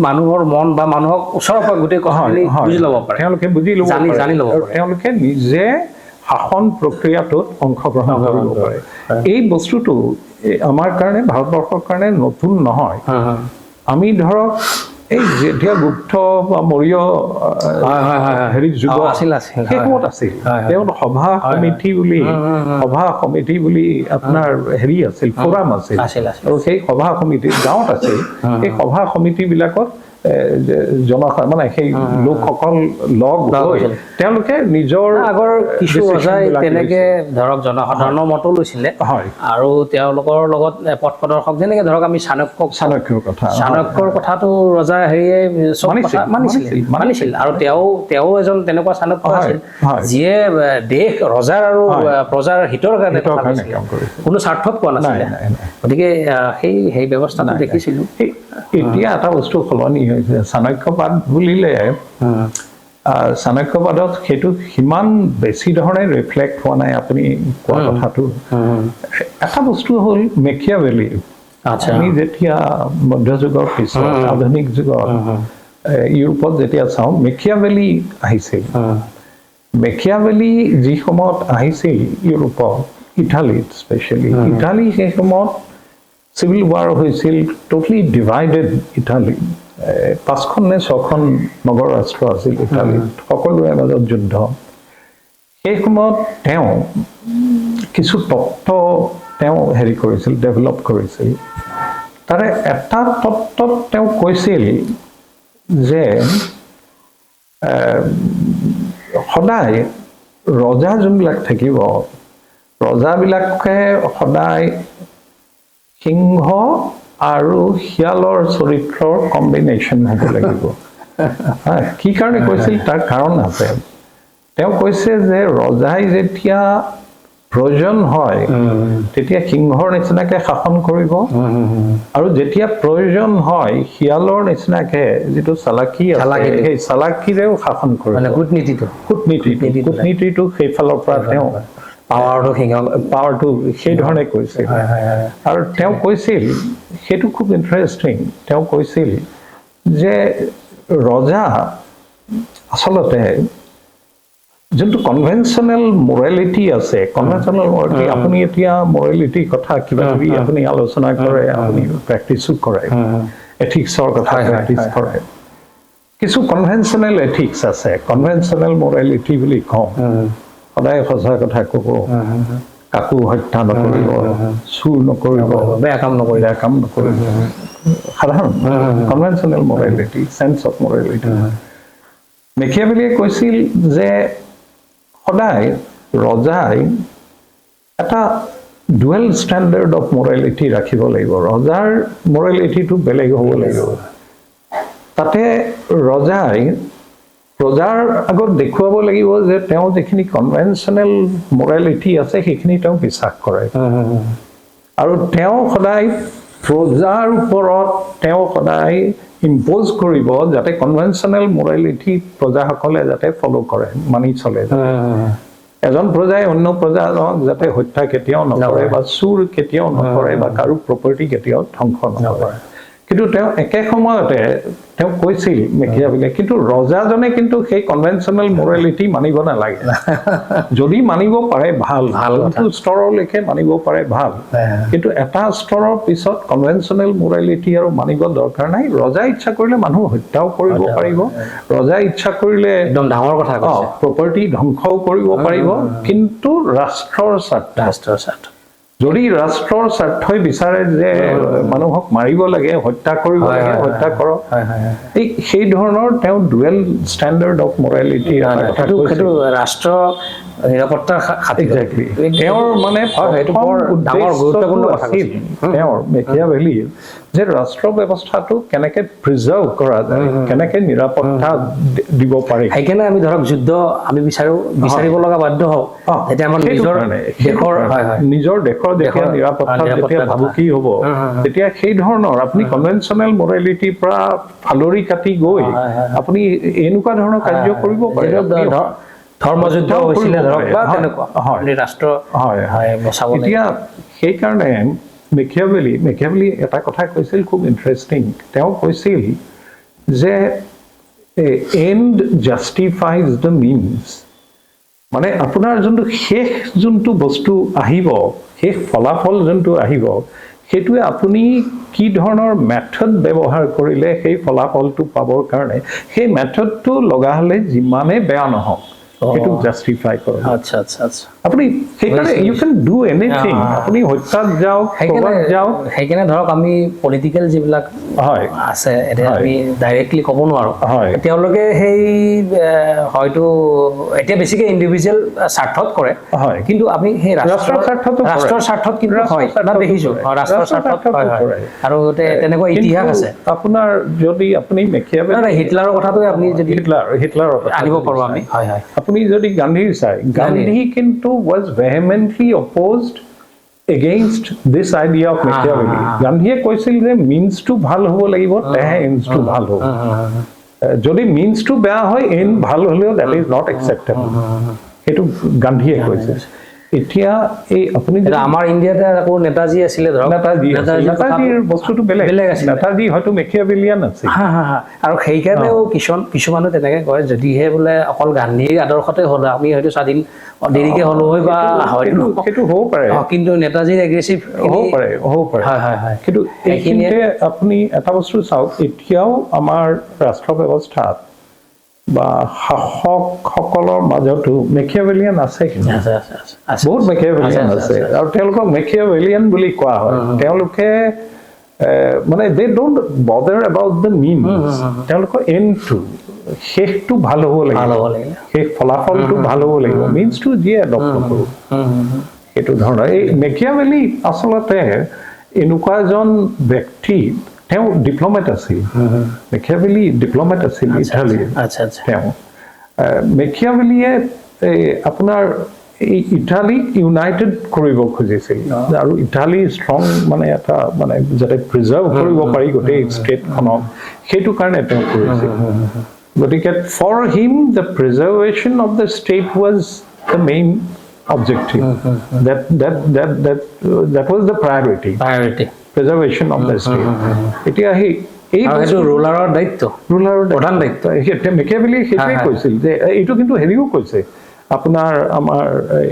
মানুহৰ মন বা মানুহক ওচৰৰ পৰা গোটেই কথাখিনি বুজি ল'ব পাৰে। তেওঁলোকে বুজি ল'ব পাৰে। জানি ল'ব আৰু পাৰে। তেওঁলোকে নিজে শাসন প্ৰক্ৰিয়াটোত অংশগ্ৰহণ কৰিব পাৰে। এই বস্তুটো আমাৰ কাৰণে, ভাৰতবৰ্ষৰ কাৰণে নতুন নহয়। আমি ধৰক এই যেতিয়া গুপ্ত বা মৌৰ্য হয়, হয়, হয়, হয়। হেৰি যুগ আছিল, আছিল, সেই সময়ত আছিল, হয়, হয়। তেওঁ সভা সমিতি বুলি আপোনাৰ হেৰি আছিল, ফোৰাম আছিল। আছিল, আছিল। আৰু সেই সভা সমিতি গাঁৱত আছিল। সেই সভা সমিতিবিলাকত মানে সেই লোকসকল লগ লগ হৈ হৈছিল। তেওঁলোকে নিজৰ আগৰ কিছু decision ৰজাই বিলাক তেনেকে লৈছিল। ধৰক জনসাধাৰণৰ মতো লৈছিলে আৰু তেওঁলোকৰ লগত পথ প্ৰদৰ্শক, যেনেকে ধৰক আমি চাণক্যক চাণক্যৰ কথা। চাণক্যৰ কথাটো ৰজা হেৰিয়ে চব মানিছিল, কথা মানিছিল। মানিছিল, মানিছিল। আৰু তেওঁ এজন তেনেকুৱা চাণক্য আছিল যিয়ে দেশ, ৰজাৰ আৰু প্ৰজাৰ হিতৰ কাৰণে হিতৰ কথা কাৰণে কৈছিলে। কাম কৰিছিল। কোনো স্বাৰ্থত কোৱা নাছিলে। নাই, নাই, নাই। গতিকে সেই ব্যৱস্থাটো দেখিছিলো। এই এতিয়া এটা বস্তু সলনি হৈছে। চাণক্যবাদ বুলিলে চাণক্যবাদত সেইটো সিমান বেছি ধৰণে ৰিফ্লেক্ট হোৱা নাই আপুনি কোৱা কথাটো। এটা বস্তু হ'ল মেকিয়াভেলি। আমি যেতিয়া মধ্যযুগৰ পিছত আধুনিক যুগত ইউৰোপত যেতিয়া চাওঁ, মেকিয়াভেলি আহিছিল। মেকিয়াভেলি যি সময়ত আহিছিল ইউৰোপত, ইটালীত, স্পেচিয়েলি ইটালী, সেই সময়ত চিভিল ৱাৰ হৈছিল, ট'টেলি ডিভাইডেড ইটালী। পাঁচখন নে ছখন নগৰ ৰাষ্ট্ৰ আছিল ইটালীত, সকলোৰে মাজত যুদ্ধ। সেই সময়ত তেওঁ কিছু তত্ত্ব তেওঁ হেৰি কৰিছিল, ডেভেলপ কৰিছিল। তাৰে এটা তত্ত্বত তেওঁ কৈছিল যে সদায় ৰজা যোনবিলাক থাকিব, ৰজাবিলাকে সদায় সিংহ আৰু শিয়ালৰ চৰিত্ৰৰ কম্বিনেশ্যন হ'ব লাগিব। হা, কি কাৰণে কৈছিল তাৰ কাৰণ আছে। তেওঁ কৈছে যে ৰজাই যেতিয়া প্ৰয়োজন হয় তেতিয়া সিংহৰ নিচিনাকে শাসন কৰিব আৰু যেতিয়া প্ৰয়োজন হয় শিয়ালৰ নিচিনাকে যিটো চালাকি আছে, চালাকি। সেই চালাকিৰেও শাসন কৰিব। মানে কূটনীতিটো। কূটনীতিটো। কূটনীতিটো। কূটনীতিটো সেইফালৰ পৰা তেওঁ পাৱাৰটো সিংহ পাৱাৰটো সেই ধৰণে কৈছিল। হয় হয় হয় আৰু তেওঁ কৈছিল, সেইটো খুব ইণ্টাৰেষ্টিং, তেওঁ কৈছিল যে ৰজা আচলতে যোনটো কনভেনশ্যনেল মৰেলিটি আছে, কনভেনশ্যনেল মৰেলিটি, আপুনি এতিয়া মৰেলিটিৰ কথা কিবা কিবি আপুনি আলোচনা কৰে, আপুনি প্ৰেক্টিচো কৰে, এথিক্সৰ কথা হয়, হয়, প্ৰেক্টিচ কৰে। কিছু কনভেনশ্যনেল এথিক্স আছে, কনভেনশ্যনেল মৰেলিটি বুলি কওঁ। সদায় সঁচা কথা ক'ব, কাকো হত্যা নকৰিব, চুৰ নকৰিব, বেয়া কাম নকৰিব। বেয়া কাম নকৰিব, সাধাৰণ conventional morality, sense of morality. মেকিয়াভেলিয়ে কৈছিল যে সদায় ৰজাই এটা ডুৱেল ষ্টেণ্ডাৰ্ড অফ মৰেলিটি ৰাখিব লাগিব। ৰজাৰ মৰেলিটিটো বেলেগ হ'ব লাগিব। তাতে ৰজাই প্ৰজাৰ আগত দেখুৱাব লাগিব যে তেওঁ যিখিনি কনভেনশ্যনেল মৰেলিটি আছে সেইখিনি তেওঁ বিশ্বাস কৰে আৰু তেওঁ সদায় প্ৰজাৰ ওপৰত তেওঁ সদায় ইম্প'জ কৰিব যাতে কনভেনশ্যনেল মৰেলিটি প্ৰজাসকলে যাতে ফ'ল' কৰে, মানি চলে। এজন প্ৰজাই অন্য প্ৰজাজনক যাতে হত্যা কেতিয়াও নকৰে বা চুৰ কেতিয়াও নকৰে বা কাৰো প্ৰপাৰ্টি কেতিয়াও ধ্বংস নকৰে। কিন্তু তেওঁ একে সময়তে তেওঁ কৈছিল মেকিয়াভেলিয়ে, কিন্তু ৰজাজনে কিন্তু সেই কনভেনশ্যনেল মৰেলিটি মানিব নালাগে। যদি মানিব পাৰে ভাল, ভাল কথা। যোনটো স্তৰলৈকে মানিব পাৰে ভাল, কিন্তু এটা স্তৰৰ পিছত কনভেনশ্যনেল মৰেলিটি আৰু মানিব দৰকাৰ নাই। ৰজাই ইচ্ছা কৰিলে মানুহ হত্যাও কৰিব হত্যা পাৰিব, ৰজাই ইচ্ছা কৰিলে একদম ডাঙৰ কথা কৈছে। প্ৰপাৰ্টি ধ্বংসও কৰিব পাৰিব, কিন্তু ৰাষ্ট্ৰৰ স্বাৰ্থ ৰাষ্ট্ৰৰ স্বাৰ্থ। যদি ৰাষ্ট্ৰৰ স্বাৰ্থই বিচাৰে যে মানুহক মাৰিব লাগে, হত্যা কৰিব লাগে, হত্যা কৰক। হয় হয় হয় এই সেই ধৰণৰ তেওঁ ডুৱেল ষ্টেণ্ডাৰ্ড অফ মৰেলিটি সেইটো সেইটো ৰাষ্ট্ৰ নিৰাপত্তাৰ খাতিৰত। এক্সেক্টলি, তেওঁৰ মানে হয়, সেইটো প্ৰথম বৰ ডাঙৰ গুৰুত্বপূৰ্ণ উদ্দেশ্যটো কথা আছিল কৈছে। তেওঁৰ মেকিয়াভেলিৰ যে ৰাষ্ট্ৰ ব্যৱস্থাটো কেনেকে প্ৰিজাৰ্ভ কৰা যায়, কেনেকে নিৰাপত্তা দিব পাৰি। সেইকাৰণে আমি ধৰক যুদ্ধ আমি বিচাৰিব লগা বাধ্য হওঁ যেতিয়া আমাৰ সেইটো নিজৰ কাৰণে, সেইটো দেশৰ কাৰণে। হয় হয় নিজৰ দেশৰ যেতিয়া দেশৰ, নিৰাপত্তা নিৰাপত্তাৰ যেতিয়া কথা। ভাবুকি হ'ব, তেতিয়া সেই ধৰণৰ আপুনি কনভেনশ্যনেল মৰেলিটিৰ পৰা ফালৰি কাটি গৈ হয়, হয়, আপুনি এনেকুৱা ধৰণৰ কাৰ্য কৰিব পাৰে। যিটো আপুনি ধৰ্মযুদ্ধ হত্যাও কৰিব হৈছিলে ধৰক পাৰে। বা হয়, তেনেকুৱা হয়। আপুনি ৰাষ্ট্ৰ হয়। হয়, বচাব লাগিব। এতিয়া সেইকাৰণে মেকিয়াভেলি এটা কথা কৈছিল, খুব ইণ্টাৰেষ্টিং। তেওঁ কৈছিল যে "End justifies the means." মানে আপোনাৰ যোনটো শেষ যোনটো বস্তু আহিব, শেষ ফলাফল যোনটো আহিব, সেইটোৱে আপুনি কি ধৰণৰ মেথড ব্যৱহাৰ কৰিলে সেই ফলাফলটো পাবৰ কাৰণে, সেই মেথডটো লগা হ'লে যিমানে বেয়া নহওক, সেইটোক জাষ্টিফাই কৰে। আচ্ছা আচ্ছা আচ্ছা আপুনি সেইকাৰণে you can do anything. আপুনি হত্যাত যাওক, সেইকাৰণে ক'ৰবাত যাওক। সেইকাৰণে ধৰক আমি পলিটিকেল যিবিলাক আছে, এতিয়া আমি ডাইৰেক্টলি ক'ব নোৱাৰোঁ। তেওঁলোকে সেই হয়তো এতিয়া বেছিকে ইণ্ডিভিজুৱেল স্বাৰ্থত কৰে। কিন্তু আমি সেই ৰাষ্ট্ৰৰ স্বাৰ্থতো কৰে। ৰাষ্ট্ৰৰ স্বাৰ্থত কিন্তু ৰাষ্ট্ৰৰ হয়, মই স্বাৰ্থতো দেখিছোঁ। কৰে। হয়, ৰাষ্ট্ৰৰ ৰাষ্ট্ৰৰ স্বাৰ্থত স্বাৰ্থতো হয় হয় কৰে। আৰু তেনেকুৱা কিন্তু ইতিহাস আছে। আপোনাৰ যদি আপুনি মেকিয়াভেলি নাই নাই, হিটলাৰৰ কথাটোৱে আপুনি যদি হিটলাৰৰ কথা আনিব যদি পাৰোঁ চায়, আমি, হয় হয় আপুনি যদি গান্ধীৰ চাই, গান্ধী কিন্তু was vehemently opposed against this idea of Machiavelli. গান্ধীয়ে কৈছিল যে মিনছটো ভাল হ'ব লাগিব, তেহে এণ্ডছটো ভাল হ'ব। যদি মিনছটো বেয়া হয়, এণ্ড ভাল হ'লেও that is not acceptable. সেইটো গান্ধীয়ে কৈছে। এতিয়া এই আপুনি যদি এতিয়া আমাৰ ইণ্ডিয়াতে আকৌ নেতাজী আছিলে ধৰক। নেতাজী আছিল। নেতাজীৰ কথাটো নেতাজীৰ বস্তুটো বেলেগ। বেলেগ আছিলে। নেতাজী হয়তো মেকিয়াভেলিয়ান আছিল। হা হা হা আৰু সেইকাৰণেও কিছুমানে তেনেকে কয়, যদিহে বোলে অকল গান্ধীৰ আদৰ্শতে হ'ল, আমি হয়তো স্বাধীন দেৰিকে হ'লো হয় বা হয়তো সেইটো হ'ব পাৰে। কিন্তু নেতাজীৰ এগ্ৰেছিভ হ'ব পাৰে। হয় হয় হয় কিন্তু সেইখিনিয়ে এইখিনিতে আপুনি এটা বস্তু চাওক, এতিয়াও আমাৰ ৰাষ্ট্ৰ ব্যৱস্থাত বা শাসকসকলৰ মাজতো মেকিয়াভেলিয়ান আছে কিন্তু। আছে আছে আছে আছে বহুত মেকিয়াভেলিয়ান আছে, আছে আৰু তেওঁলোকক মেকিয়াভেলিয়ান বুলি কোৱা হয়। তেওঁলোকে মানে they don't bother about the means. তেওঁলোকৰ এণ্ডটো, শেষটো ভাল হ'ব ভাল লাগিব। হ'ব লাগিলে। শেষ ফলাফলটো ভাল হ'ব লাগিব, মিনছটো যিয়ে এডপ্ট নকৰোঁ। সেইটো ধৰণৰ এই মেকিয়াভেলি আচলতে এনেকুৱা এজন ব্যক্তি, তেওঁ ডিপ্ল'মেট আছিল। মেকিয়াভেলি ডিপ্ল'মেট আছিল ইটালীৰ। আচ্ছা আচ্ছা তেওঁ মেকিয়াভেলিয়ে এই আপোনাৰ এই ইটালীক ইউনাইটেড কৰিব খুজিছিল আৰু ইটালী ষ্ট্ৰং মানে এটা মানে যাতে প্ৰিজাৰ্ভ কৰিব পাৰি গোটেই ষ্টেটখনক, সেইটো কাৰণে তেওঁ কৰিছিল। গতিকে for him the preservation of the state was the main objective. That was the priority. Priority. Preservation of the state. এতিয়া সেই এই আৰু সেইটো ৰুলাৰৰ দায়িত্ব। ৰুলাৰৰ প্ৰধান দায়িত্ব। মেকিয়াভেলি সেইটোৱে হয়, হয়। কৈছিল যে এইটো, কিন্তু হেৰিও কৈছে আপোনাৰ আমাৰ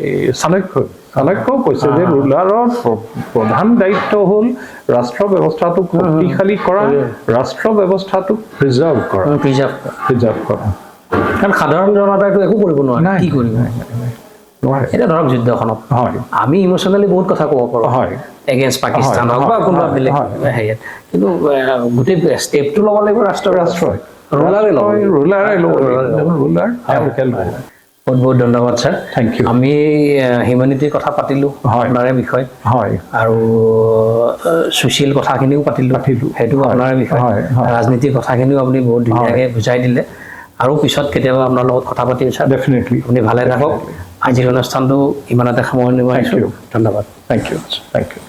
এই চাণক্যও কৈছে যে ৰুলাৰৰ প্ৰধান দায়িত্ব হ'ল ৰাষ্ট্ৰ ব্যৱস্থাটোক শক্তিশালী কৰা, ৰাষ্ট্ৰ ব্যৱস্থাটোক প্ৰিজাৰ্ভ কৰা। প্ৰিজাৰ্ভ। প্ৰিজাৰ্ভ কৰা। কাৰণ সাধাৰণ জনতাইতো একো কৰিব নোৱাৰে। নাই। কি কৰিব? নাই, নোৱাৰে। এতিয়া ধৰক যুদ্ধখনত আমি ইম'চনেলি বহুত কথা ক'ব পাৰোঁ এগেইনষ্ট পাকিস্তান হওক বা কোনোবা বেলেগ হেৰিয়াত, কিন্তু গোটেই ষ্টেপটো ল'ব লাগিব ৰাষ্ট্ৰ ৰাষ্ট্ৰই। ৰুলাৰে ল'ব লাগিব। ৰুলাৰে ল'ব লাগিব। ৰুলাৰ তেওঁলোকে ল'ব। বহুত বহুত ধন্যবাদ ছাৰ। Thank you. আমি হিউমেনিটিৰ কথা পাতিলোঁ আপোনাৰে বিষয় আৰু ছ'চিয়েল কথাখিনিও পাতিলোঁ। পাতিলোঁ। সেইটো আপোনাৰে বিষয়। হয়, হয়। ৰাজনীতিৰ কথাখিনিও আপুনি বহুত ধুনীয়াকৈ বুজাই দিলে। আৰু পিছত কেতিয়াবা আপোনাৰ লগত কথা পাতিম ছাৰ। ডেফিনেটলি। আপুনি ভালে থাকক। আজিৰ অনুষ্ঠানটো ইমানতে সামৰণি মাৰিছোঁ। You. ধন্যবাদ। Thank you, thank you.